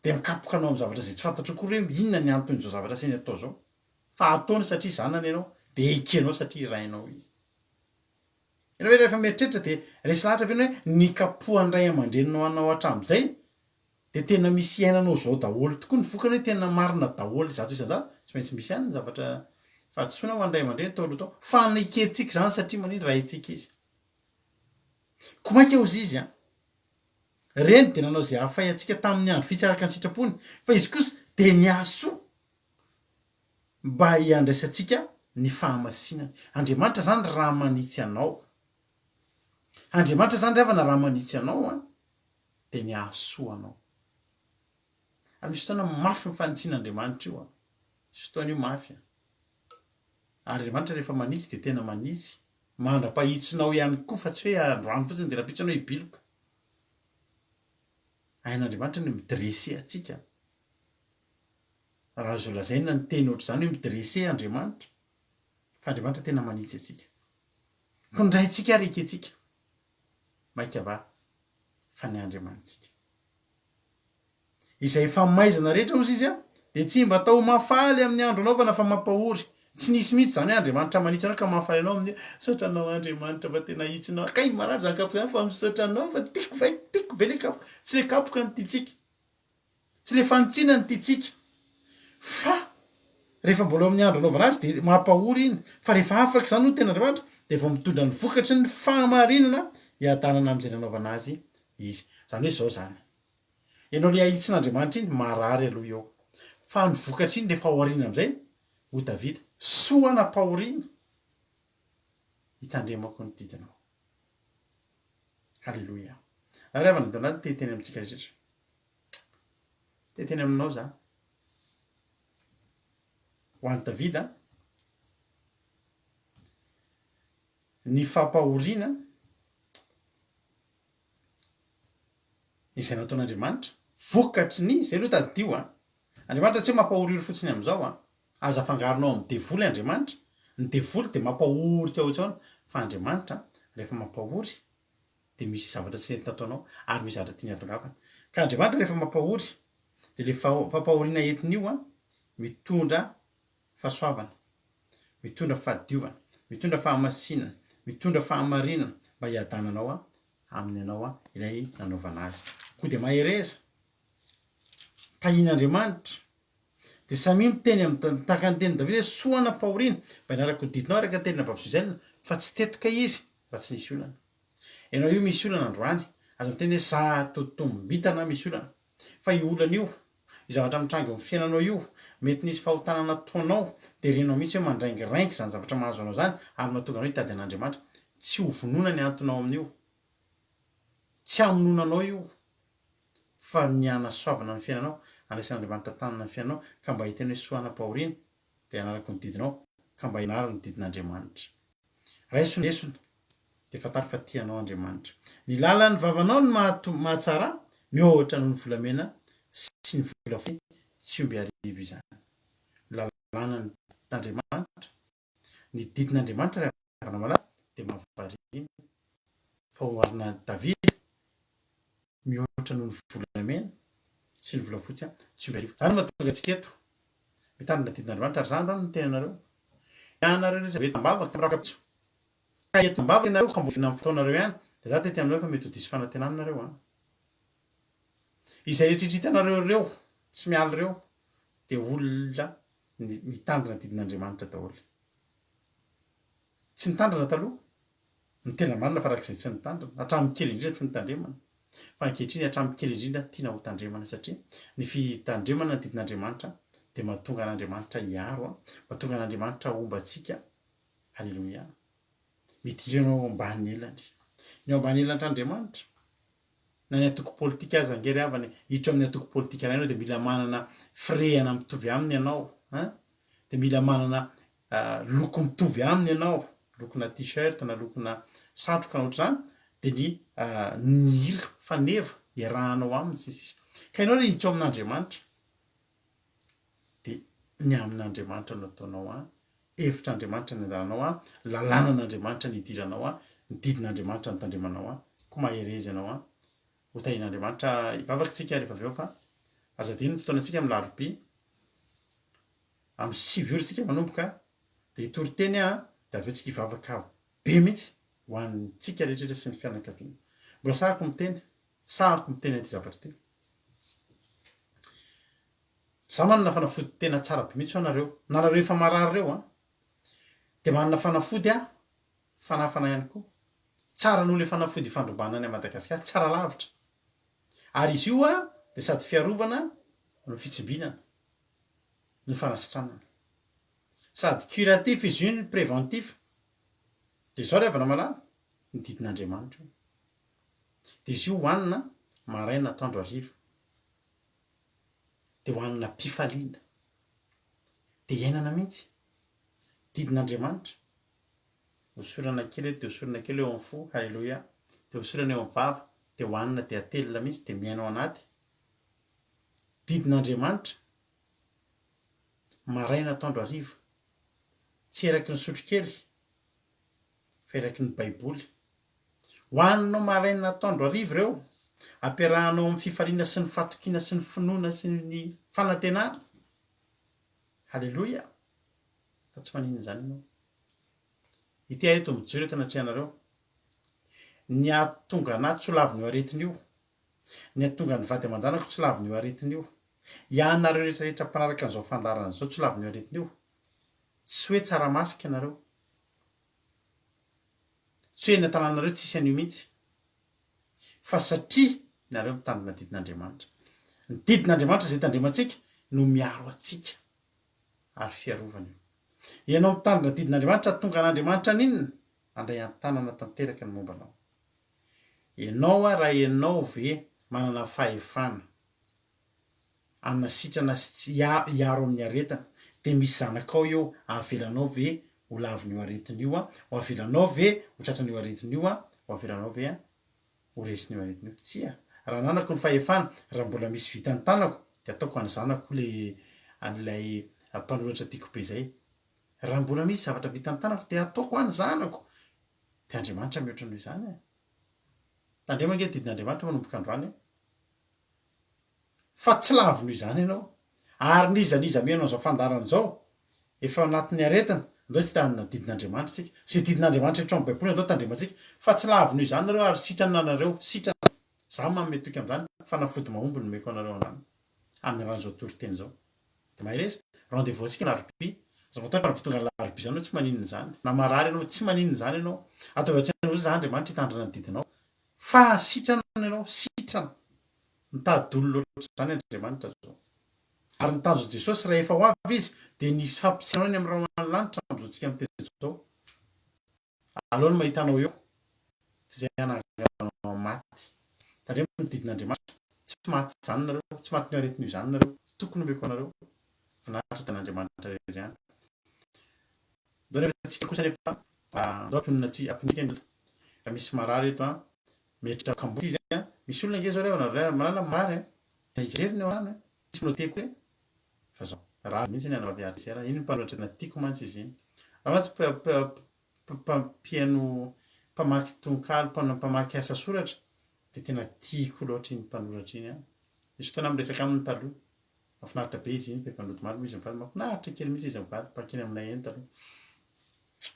dia mikapoka anao amin'ny zavatra izay tsy fantatrao akory hoe inona ny anton'izao zavatra asainy atao izao, fa ataony satria zanany ianao, dia ekenao satria rainao izy. Ianao ve rehefa mieritreritra dia resy lahatra ve ianao hoe ny kapohan'ny ray aman-dreninao anao hatramin'izay dia tena misy iainanao izao daholo tokoa ny vokany hoe tena marina daholo 100%? Tsy maintsy misy ihany ny zavatra fahadisoana ho an'ny ray aman-dreny tao aloha tao fa nekentsika izany satria manino raintsika izy. Koa mainka hozy izy an! Reny dia nanao izay hahafay antsika tamin'ny andro vitsy araka ny sitrapony fa izy kosa dia nihasoa Mba hiandraisantsika ny fahamasinany. Andriamanitra zany raha manitsy anao. Andriamanitra zany ry havana raha manitsy anao an, dia ny hahasoa anao. Ary misy fotoana mafy ny fanitsian'Andriamanitra io an. Misy fotoana io mafy an. Ary Andriamanitra rehefa manitsy dia tena manitsy. Mandra-pahitsinao ihany koa fa tsy hoe androany fotsiny dia rahampitso ianao hibiloka. Hain'Andriamanitra ny mi-dresser antsika. Raha azo lazaina ny teny ohatr'izany hoe mi-dresser Andriamanitra, fa Andriamanitra tena manitsy antsika. Koa ny Raintsika ary ekentsika, mainka va fa ny Andriamanitsika. Izay famaizana rehetra hozy izy dia tsy mba atao mahafaly amin'ny andro anaovana fa mampahory. Tsy nisy mihitsy izany hoe Andriamanitra manitsy anao ka mahafaly anao amin'ny hoe misaotra anao Andriamanitra fa tena ahitsinao. Kay marary izany kapoka izany fa misaotra anao fa tiako ve, tiako be ilay kapoka. Tsy ilay kapoka no tiantsika. Tsy le fanitsiana no tiantsika fa rehefa mbola eo amin'ny andro anaovana azy dia mampahory iny fa rehefa afaka izany hoy ny tenin'Andriamanitra dia vao mitondra ny vokatry ny fahamarinana hiadanana amin'izay nanaovana azy izy. Izany hoe izao izany, ianao le ahitsin'Andriamanitra iny marary aloha eo fa ny vokatr'iny rehefa ao aoriana amin'izay hoy Davida, soa nampahoriana hitandremako ny didinao. Haleloia. Ary havana dia te hiteny amintsika rehetra. Te hiteny aminao za. Ho an'i Davida. Ny fampahoriana izay nataon'Andriamanitra vokatry ny, izay aloha tadidio an! Andriamanitra tsy hoe mampahoriory fotsiny amin'izao an! Aza afangaronao amin'ny devoly Andriamanitra, ny devoly dia mampahory tsy ahoa tsy ahoana, fa Andriamanitra rehefa mampahory dia misy zavatra tsy nety nataonao ary misy zavatra tiany hatongavana. Ka Andriamanitra rehefa mampahory dia ilay fampahoriana entiny io an, mitondra fahasoavana, mitondra fahadiovana, mitondra fahamasinana, mitondra fahamarinana mba hiadananao amin'ny anao ilay nanaovana azy. Koa dia mahereza, tahian'Andriamanitra, dia samia miteny amin'ny tahaka ny tenin'i Davida hoe soa anam-pahoriana, mba hianarako ny didinao araka ny tenin'i Bavy Suzanne, fa tsy teto kay izy raha tsy nisy olana. Ianao io misy olana androany, aza miteny hoe za tototombintana misy olana. Fa io olana io, io zavatra mitranga eo amin'ny fiainanao io, mety nisy fahotana nataonao, dia renao mihitsy hoe mandraingiraingy izany zavatra mahazo anao izany, ary mahatonga anao hitady an'Andriamanitra. Tsy ho vonoina ny antonao amin'io. Tsy hamonoana anao io, fa ny hanasoavana ny fiainanao, handraisan'Andriamanitra tanana ny fiainanao, ka mba hiteny hoe soa hanam-pahoriana, dia hanaraka ny didinao, ka mba hianaro ny didin'Andriamanitra. Raiso ny lesona, dia fantaro fa tia anao Andriamanitra. Ny lalan'ny vavanao no mahatsara mihoatra noho ny volamena sy ny volafotsy tsy omby arivo izany. Ny lalàn'Andriamanitra, ny didin'Andriamanitra ry havana malala dia mahavariana fa oharina Davida mihoatra noho ny volamena sy ny volafotsy tsy omby arivo. Izany no mahatonga antsika eto mitandrina didin'Andriamanitra ary izany androany no miteny anareo. Ianareo rehetra avy eto am-bavaka mirakapitso Ka eto am-bava ianareo ka mbola amin'ny fotoanareo ihany dia za tety aminareo fa mety ho diso fanantenana nareo an! Izay rehetra hitanareo ireo tsy miala ireo dia olona mitandrina didin'Andriamanitra daholo. Tsy nitandrina taloha, ny tena marina farak'izay tsy nitandrina, hatramin'ny kely indrindra tsy nitandremana, fa ankehitriny hatramin'ny kely indrindra tiana ho tandremana satria ny fitandremana ny didin'Andriamanitra dia mahatonga an'Andriamanitra hiaro, mahatonga an'Andriamanitra homba antsika Aleloia. Midira ianao ao ambany elany. Ny ao ambany elatr'Andriamanitra, na ny antoko politika aza ange ry havana e, hiditra amin'ny antoko politika iray ianao dia mila manana firehana mitovy aminy ianao, hein, dia mila manana loko mitovy aminy ianao, lokona t-shirt na lokona satroka na ohatr'izany, dia ny ny hira faneva iarahanao aminy sy ny sisa. Ka ianao re hiditra ao amin'Andriamanitra, dia ny amin'Andriamanitra no ataonao an, hevitr'Andriamanitra ny andalanao an, lalànan'Andriamanitra ny idiranao an, ny didin'Andriamanitra ny tandremanao an, koa mahereza ianao an, ho tahian'Andriamanitra, hivavaka isika rehefa avy eo fa aza adino ny fotoanantsika amin'ny larobia, amin'ny 9 ora isika manomboka, dia hitory teny aho an, dia avy eo tsika hivavaka be mihitsy ho antsika rehetra rehetra sy ny fianakaviana. Mbola sahako miteny, sahako miteny an'ity zavatra ity. Za manana fanafody tena tsara be mihitsy ho anareo, nareo efa marary reo an, de manana fanafody aho, fanafana ihany koa, tsara noho le fanafody ifandrombana any Madagasikara, tsara lavitra, ary izy io an de sady fiarovana no fitsimbinana, no fanasitranana, sady curatif izy io no préventif, de zao ry havana malala, ny didin'Andriamanitra io, de izy io hohanina maraina atoandro hariva. dia ho hanina am-pifaliana, dia iainana mihitsy, didin'Andriamanitra, hosorana kely eto dia hosorana kely eo amin'ny fo, haleloia, dia hosorana eo amin'ny vava, dia hohanina dia atelina mihitsy dia miaina ao anaty, didin'Andriamanitra, maraina atoandro hariva, tsy eraky ny sotrokely, fa eraky ny baiboly, Hohaninao maraina atoandro hariva ireo, ampiarahanao amin'ny fifaliana sy ny fatokiana sy ny finoana sy ny fanantenana. Haleloia! Fa tsy maninona izany ianao. Ity aho eto mijoro eto anatrehanareo. Ny hahatonga anà tsy ho lavin'io aretina io, ny hahatonga ny vady aman-janako tsy lavin'io aretina io, ianareo rehetra rehetra mpanaraka an'izao fandaharana izao tsy ho lavin'io aretina io, tsy hoe tsara masika ianareo. Tsy hoe eny an-tanànareo tsisy an'io mihitsy, fa satria nareo mitandrina didin'Andriamanitra. Ny didin'Andriamanitra izay tandremantsika no miaro antsika ary fiarovana io. Ianao mitandrina didin'Andriamanitra hahatonga an'Andriamanitra haninona? Handray an-tanana tanteraka ny momba anao. Ianao hoa raha ianao ve manana fahefana hanasitrana sy hiaro amin'ny aretina dia misy zanakao eo avelanao ve? ho lavin'io aretina io an? Ho avelanao ve ho tratran'io aretina io an? Ho avelanao ve ho resin'io aretina io? Tsia. Raha ananako ny fahefana, raha mbola misy vitan'ny tanako dia ataoko an'ny zanako le an'ilay mpanoratra tiako be zay. Raha mbola misy zavatra vitan'ny tanako dia ataoko an'ny zanako. Dia Andriamanitra mihoatra noho izany e. Tandremo ange didin'Andriamanitra manomboka androany e. Fa tsy lavo noho izany ianao. Ary n'iza n'iza mihaino an'izao fandaharana izao, efa ao anatin'ny aretina, andao tsy hitandrina ny didin'Andriamanitra isika. Izay didin'Andriamanitra rehetra ao amin'ny Baiboly andao tandremantsika. Fa tsy lavo noho izany nareo ary sitrana nareo, sitrana. Izaho manome toky amin'izany, fanafody mahomby no omeko anareo androany, amin'ny alalan'izao toriteny izao. Dia mahereza. Rendez-vous antsika alarobia. Aza matahotra raha tonga alarobia izany ianao tsy maninona izany. Na marary ianao tsy maninona izany ianao. Ataovy an-tsaina fotsiny izany Andriamanitra hitandrina ny didinao. Fa sitrana ianao, sitrana. Mitady olona ohatr'izany Andriamanitra zao. Ary ny tanjon'i Jesosy rahefa ho avy Izy dia ny fampisehoana any amin'ny rahona ny lanitra amin'izao tsika miteny izao. Aleo ny mahita anao eo toy izay hanangana anao amin'ny maty. Tandremo ny didin'Andriamanitra. Tsy maty izany nareo, tsy matin'io aretina io izany nareo. Tokony omeko anareo. Voninahitra dia an'Andriamanitra irery ihany. Ndao nefa tsika kosa nefa ndao ampionona ampionontsika ny olona. Raha misy marary eto an, Mety kamboty izy an! Misy olona ange zao re ry malala marary an! Tena izy irery ny ao an-trano an! Tsisy manao koa e! Fa zao, raha mihitsy ny anabavy Artizera, iny mpanoratra tena tiako mantsy izy iny. Za mantsy mpihaino mpamaky tononkalo, mpamaky asa soratra, dia tena tiako loatra iny mpanoratra iny an! Nisy fotoana aho miresaka aminy taloha, mahafinaritra be izy iny fa efa nodimandry moa izy mivady, mahafinaritra kely mihitsy izy mivady, mpankeny aminay eny taloha.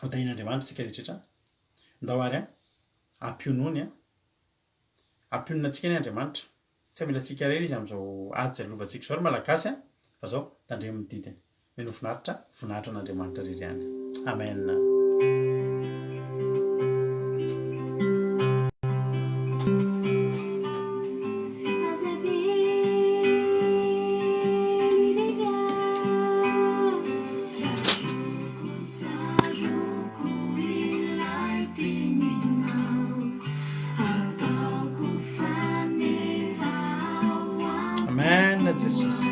Ho tahian'Andriamanitra isika rehetra rehetra. Ndao ary an! Ampionony an! Ampionona antsika anie Andriamanitra. Tsy hamela antsika irery Izy amin'izao ady izay lovantsika izao ry Malagasy an! Fa izao, tandremo ny didiny. Mino finaritra, voninahitra an'Andriamanitra irery ihany. Amen. Amen Jesosy.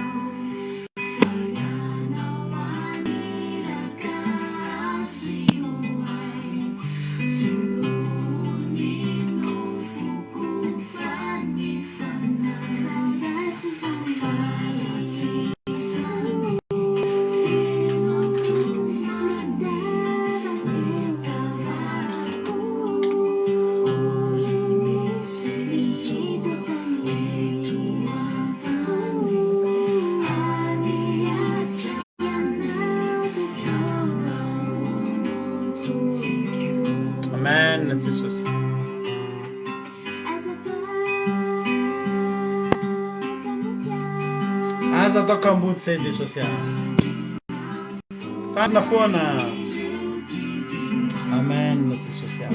Amen Jesosy. Aza atao kamboty zay Jesosy a. Tandrina foana. Amen Jesosy a.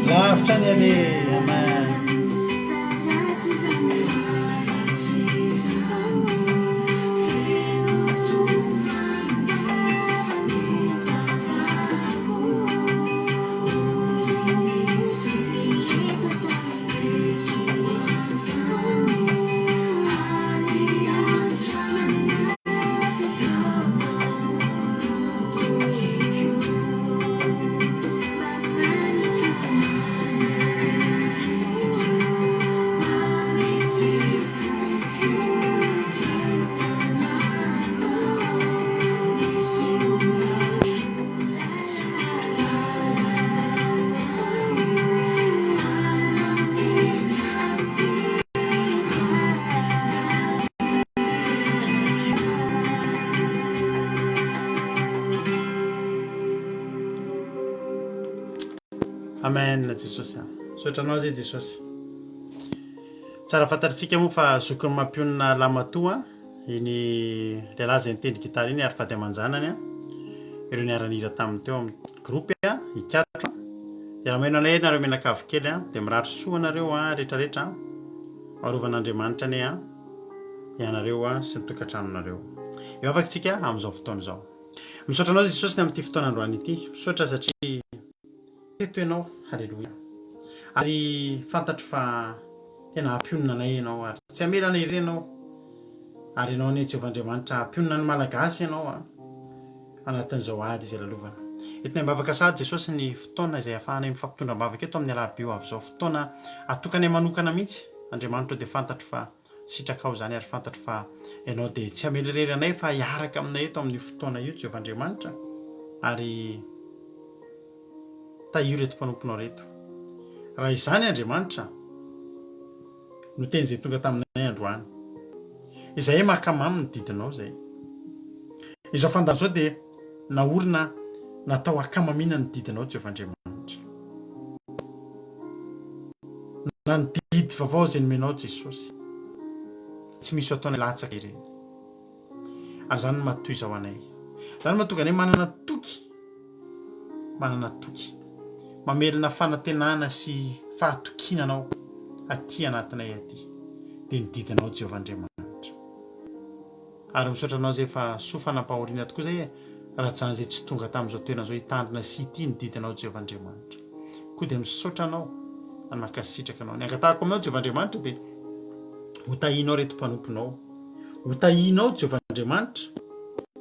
Lavitra ny aleha, amen. Amen Jesosy a. Misaotra anao zay Jesosy. Tsara fantatritsika moa fa zokin'ny mampionona lamatoa iny lehilahy izay nitendry gitara iny ary vady aman-janany a. Ireo niara-nihira taminy teo amin'ny groupe a, Ikatro. Dia raha maheno anay nareo mianakavy kely a, dia mirary soa anareo a rehetrarehetra a. Arovan'Andriamanitra anie a ianareo a sy ny tokantranonareo. Hivavaka isika amin'izao fotoana izao. Misaotra anao Jesosy ny amin'ity fotoana androany ity. Misaotra satria teto ianao. Haleloia. Ary fantatro fa tena hampionona anay ianao ary tsy hamela anay irery ianao. Ary ianao anie Jehovah Andriamanitra hampionona ny Malagasy ianao a anatin'izao ady izay lalovana. Entinay am-bavaka sahady Jesosy ny fotoana izay ahafahanay mifampitondra am-bavaka eto amin'ny alarobia ho avy izao. Fotoana atokanay manokana mihitsy Andriamanitra o dia fantatro fa Sitrakao izany ary fantatro fa Ianao dia tsy hamela irery anay fa hiaraka aminay eto amin'io fotoana io Jehovah Andriamanitra ary tahio ireto mpanomponao ireto. Raha izany Andriamanitra no teny izay tonga taminay androany. Izahay mankamamy ny didinao izay. Izao fandaharana izao dia naorina natao hankamamiana ny didinao Jehovah Andriamanitra. Na ny didy vaovao izay nomenao Jesosy. Tsy misy ho ataonay latsaka ireny. Ary izany no maha-toy izao anay. Izany no mahatonga anay manana toky, manana toky, mamelona fanantenana sy fahatokiana Anao aty anatinay aty, dia ny didinao Jehovah Andriamanitra. Ary misaotra anao zay fa soa fa nampahoriana tokoa zay e, raha jany zay tsy tonga tamin'izao toerana izao hitandrina sy hitia ny didinao Jehovah Andriamanitra. Koa dia misaotra anao ary mankasitraka anao. Ny angatahako aminao Jehovah Andriamanitra dia ho tahianao ireto mpanomponao. Ho tahianao Jehovah Andriamanitra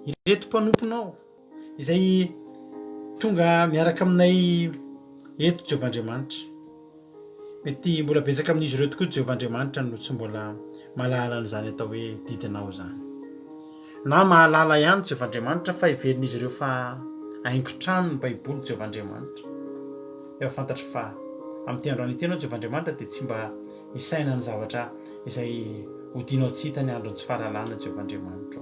ireto mpanomponao izay tonga miaraka aminay eto Jehovah Andriamanitra. Mety mbola betsaka amin'izy ireo tokoa Jehovah Andriamanitra no tsy mbola mahalala an'izany atao hoe didinao izany. Na mahalala ihany Jehovah Andriamanitra fa heverin'izy ireo fa haingon-trano ny Baiboly Jehovah Andriamanitra. Efa fantatro fa amin'ity androany ity ianao Jehovah Andriamanitra dia tsy mba hisaina ny zavatra izay hodianao tsy hita ny andron'ny tsy fahalalana Jehovah Andriamanitro.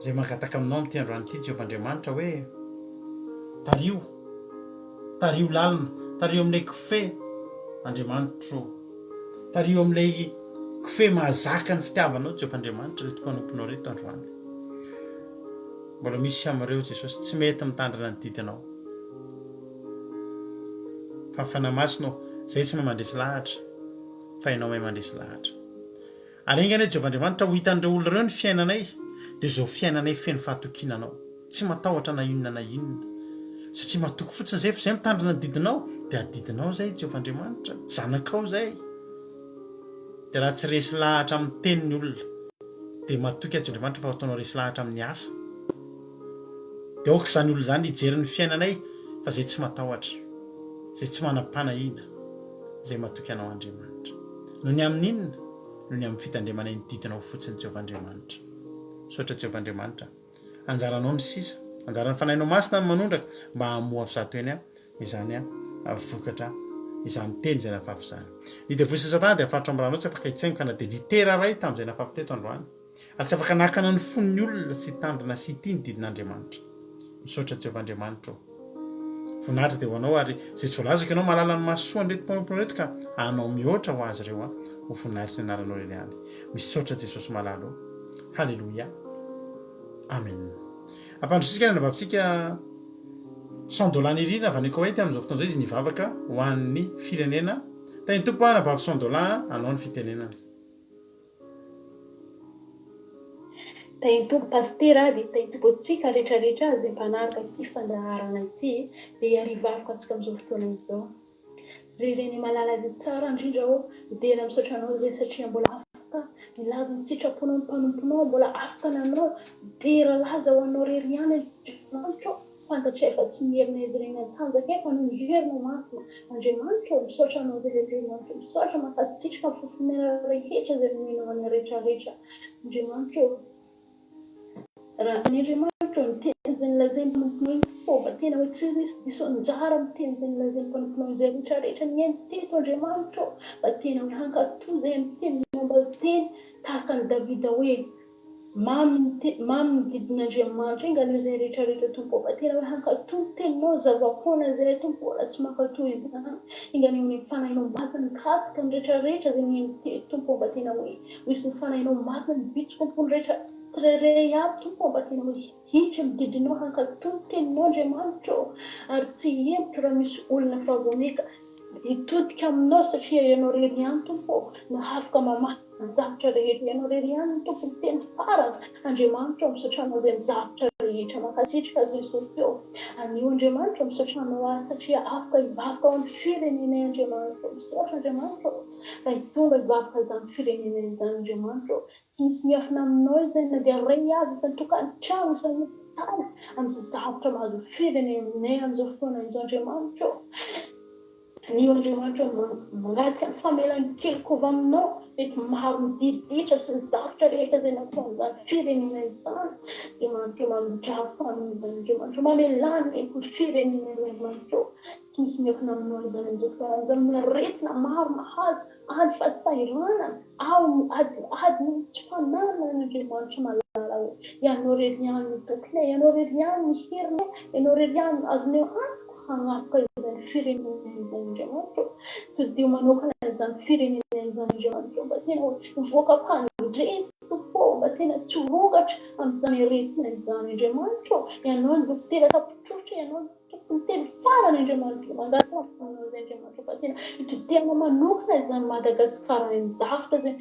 Izay mangataka aminao amin'ity androany ity Jehovah Andriamanitra hoe tariho. Tariho lalina, tariho amin'ilay kofehy, Andriamanitro ô. Tariho amin'ilay kofehy mahazaka ny fitiavanao, Jehovah Andriamanitra, ireto mpanomponao ireto androany. Mbola misy amin'ireo, Jesosy, tsy mety mitandrina ny didinao. Fa ny Fanahy Masina ô, izay tsy mahay mandresy lahatra, fa Ianao mahay mandresy lahatra. Ary enga anie Jehovah Andriamanitra ho hitan'ireo olona ireo ny fiainanay, dia izao fiainanay feno fahatokiana Anao, tsy matahotra na inona na inona, satria matoky fotsiny izay fa izay mitandrina ny didinao, dia adidinao izay Jehovah Andriamanitra, zanakao izay. Dia raha tsy resy lahatra amin'ny teny ny olona, dia matoky aho Jehovah Andriamanitra fa ho ataonao resy lahatra amin'ny asa. Dia aoka izany olona izany hijery ny fiainanay fa izay tsy matahotra, izay tsy manam-panahiana, izay matoky Anao Andriamanitra. Noho ny amin'inona? Noho ny amin'ny fitandremanay ny didinao fotsiny, Jehovah Andriamanitra. Misaotra, Jehovah Andriamanitra. Anjaranao ny sisa. Anjaran'ny Fanahinao Masina ny manondraka mba hamoa avy zato eny izany vokatra izany teny izay nafafy izany. Ny devoly sy Satana dia afaritra amin'ny ranao tsy afaka hitsaingoka na dia litera iray tamin'izay nafafy teto androany. Ary tsy afaka nakana ny fon'ny olona tsy hitandrina sy hitia ny didin'Andriamanitra. Misaotra Jehovah Andriamanitra ô. Voninahitra dia ho anao ary izay tsy voalazako ianao mahalala ny mahasoa an'ireto mpanomponao ireto ka hanao mihoatra ho azy ireo ho voninahitry ny anaranao irery ihany. Misaotra Jesosy malala ô. Haleloia. Amen. Ampandrositsika ny anabavintsika Sandola Nirina avy any Koety amin'izao fotoana izao izy nivavaka ho an'ny firenena. Tahin'ny Tompo anabavy Sandola anao ny fitenenana. Tahin'ny Tompo Pasitera dia tahin'ny Tompo antsika rehetra rehetra izay mpanaraka ity fandaharana ity dia hiarivavoko antsika amin'izao fotoana izao. Ry Reny malala izay tsara indrindra ô, midera misaotra anao izay satria mbola afaka nilaza ny sitraponao ny mpanomponao, mbola afaka nanao dera laza ho anao rery ihany Andriamanitra ô. Fantatray fa tsy ny herinay izy ireny hatanjakay fa noho ny herinao masina. Andriamanitra ô, misaotra Anao izay Andriamanitra ô, misaotra mankasitraka ny fofon'aina rehetra izay nomenao anay rehetra rehetra. Andriamanitra ô, raha ny Andriamanitra ô, ny teny izay nolazain'ny mpanomponao iny fomba tena hoe tsy nisy diso anjara amin'ny teny izay nolazain'ny mpanomponao izay rehetra rehetra nihaino teto Andriamanitra ô, fa tena hoe hankatò izay amin'ny teny momba ny teny tahaka an'i Davida hoe. Mamy ny te, mamy ny didin'Andriamanitra, enga anie izay rehetra rehetra Tompo ô, fa tena hoe hankatò ny teninao, zava-poana izay Tompo ô, raha tsy mankatò izany, enga anie ho ny Fanahinao Masina mikasika ny rehetra rehetra izay nihaino teto Tompo ô, mba tena hoe ho hisy ny Fanahinao Masina mibitsika am-pon'ny rehetra tsirairay aby Tompo ô, mba tena hoe hiditra amin'ny didinao hankatò ny teninao Andriamanitra ô, ary tsy hihemotra raha misy olona fa vao maika Hitodika aminao satria Ianao irery ihany Tompo ô no afaka mamaha ny zavatra rehetra, Ianao irery ihany no Tompon'ny teny farany, Andriamanitra ô misaotra Anao izay amin'ny zavatra rehetra, mankasitraka Jesosy ô, anio Andriamanitra ô misaotra Anao aho satria afaka hivavaka ho an'ny firenenay Andriamanitra ô, misaotra Andriamanitra ô raha hitonga hivavaka izany firenenay izany Andriamanitra ô, tsy misy miafina aminao izany na dia iray aza isan-tokantrano isan-hopitaly amin'izay zavatra mahazo ny firenenay amin'izao fotoana izao Andriamanitra ô. Anio Andriamanitra ô, mangataka ny famelan-keloka avy aminao mety maro ny diridritra sy ny zavatra rehetra izay nataon'izany firenena izany Andriamanitra ô, mamindrafo amin'izany Andriamanitra ô, mamelà ny heloky ny firenena Andriamanitra ô, tsy misy miafina aminao izany amin'izao fotoana izao ny aretina maro mahazo any fahasahiranana ao ny ady ady noho ny tsy fananana an'Andriamanitra malala ô, Ianao irery ihany no tokinay, Ianao irery ihany ny herinay, Ianao irery ihany no azonay antoka Hagnavoka izany firenena izany Andriamanitra ô. Todiho manokana izany firenena izany Andriamanitra ô. Mba tena ho hivoaka mpandresy Tompo ô. Mba tena tsy ho rongatra amin'izany aretina izany Andriamanitra ô. Ianao no dokotera tapitrositra, Ianao no tompon'ny teny farany Andriamanitra ô. Mangataka aminao izay Andriamanitra ô. Mba tena hitodihana manokana izany Madagasikara any amin'ny zavtra izay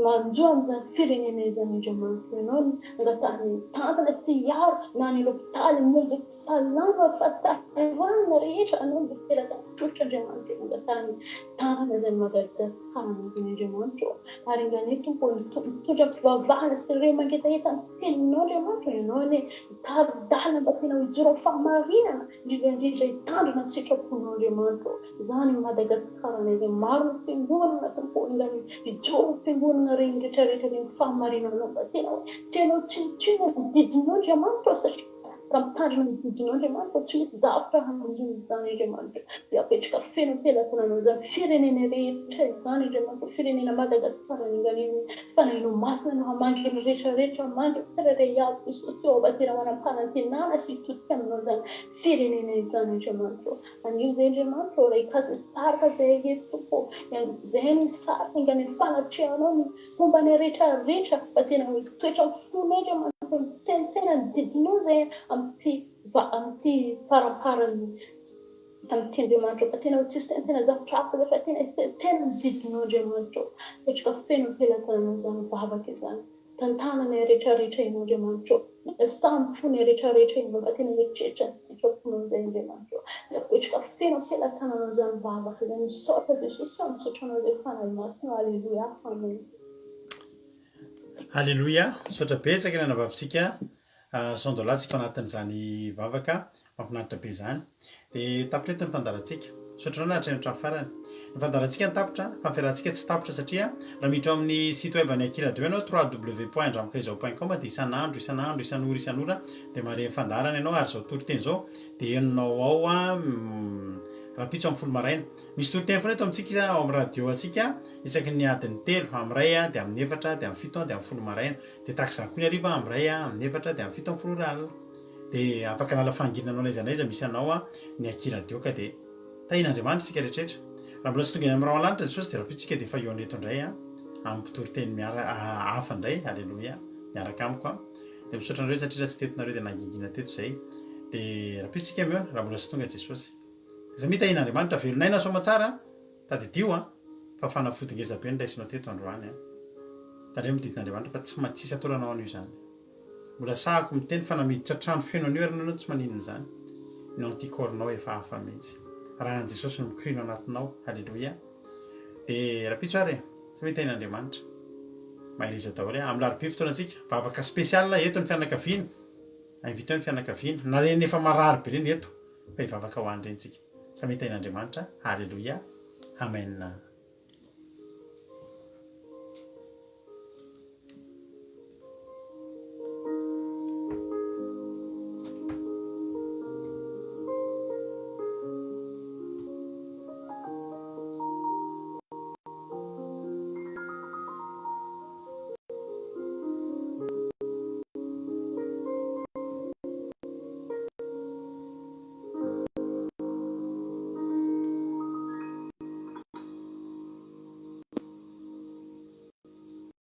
manjo amin'izany firenena izany Andriamanitra ô. Ianao no angatahana hitantana sy hiaro na any l'hopitaly hamonjy Salama fahasalamana rehetra anao no teraka mitrotra Andriamanitra eo angatahany tanana izay Madagascar izay Andriamanitra ô ary enganie Tompo ô mitondra fivavahana sy ireo mangetaheta ny teninao Andriamanitra ô ianao anie hitari-dalana mba tena hijoro amin'ny fahamarinana indrindra indrindra hitandrina ny sitraponao Andriamanitra ô izany Madagascar anay izay maro ny fiangonana Tompo ô enganie hijoro ny fiangonana reny rehetra rehetra reny fahamarinanao mba tena hoe tsy hainao tsinontsinona ny didinao Andriamanitra ô satria Raha mitandrina ny didinao Andriamanitra, tsy misy zavtra hanjo izany Andriamanitra. Dia apetraka feno am-pelatananao izany firenena rehetra izany Andriamanitra, firenena Madagascar ninganie ny Fanahinao Masina no hamangy ny rehetra rehetra, hamangy ny tsirairay avy Jesosy ô, mba tena manam-panantenana sy hitodika aminao izany firenena izany Andriamanitra ô. Anio izay Andriamanitra ô, raha hikasy sarika izay eto Tompo ô, izay no sarika inganie ny fanatrehanao ny Fomba ny rehetra rehetra fa tena hoe toetra ny fonay Andriamanitra mitsaintsaina ny didinao zay amin'ity va amin'ity faramparany amin'ity Andriamanitra fa tena hoe tsy hisaintsaina zavatra hafa zay fa tena hisaintsaina ny didinao Andriamanitra ô mipetraka feno am-pelatananao izany vavaka izany tantananay rehetra rehetra ianao Andriamanitra ô Samy fonay rehetra rehetra ianao mba tena mieritreritra ny sitraponao izay Andriamanitra ô. Miapetraka feno am-pelatananao izany vavaka izany. Misaotra Jesosy fa misaotra anao izay Fanahy Masina. Aleloia. Amen. Aleloia, misaotra betsaka ny anabavintsika Sandola tsika anatin'izany vavaka Mahafinaritra be izany. Dia tapitra eto ny fandaharantsika. Misaotra anao nahatreno hatramin'ny farany. Ny fandaharantsika no tapitra, fa ny fiarahantsika tsy tapitra satria raha miditra ao amin'ny site web an'ny Aky Radio ianao, www.andramikaizao.com dia isan'andro, isan'andro, isan'ora, isan'ora dia mahare ny fandaharana ianao ary izao toriteny izao dia henonao ao rahampitso amin'ny folo maraina. Misy toriteny foana eto amintsika ao amin'ny radio antsika isaky ny adiny telo, amin'ny iray dia amin'ny efatra dia amin'ny fito dia amin'ny folo maraina. Dia tahaka izany koa ny hariva amin'ny iray, amin'ny efatra dia amin'ny fito amin'ny folo ora alina. Dia afaka hanala fahanginana anao n'aiza n'aiza misy anao ny Aky Radio ka dia tahian'Andriamanitra isika rehetra. Raha mbola tsy tonga eny amin'ny rahona lanitra Jesosy dia rahampitso isika dia efa hihaona eto indray amin'ny mpitory teny miara hafa indray, Aleloia, miaraka amiko. Dia misaotra anareo satria raha tsy teto nareo dia nangingina teto izay. Dia rahampitso isika mihaona raha mbola tsy tonga Jesosy. Dia samia tahian'Andriamanitra, velon'aina soamatsara, tadidio an, fa fanafody ngeza be no raisinao teto androany an. Tandremo ny didin'Andriamanitra fa tsy tsisy atoro anao an'io izany. Mbola sahako miteny fa na miditra trano feno an'io ary ianao tsy maninona izany. Ny anticorps nao efa hafa mihitsy. Raha an'i Jesosy no mikoriana ao anatinao. Haleloia. Dia rahampitso ary e. Samia tahin'Andriamanitra. Mahereza daholo e. Amin'ny larobia fotoanantsika. Vavaka spécial eto ny fianakaviana. Inviteo ny fianakaviana. Na ireny efa marary be ireny eto. Fa hivavaka ho an'ireny tsika. Samia tahin'Andriamanitra. Haleloia. Amen.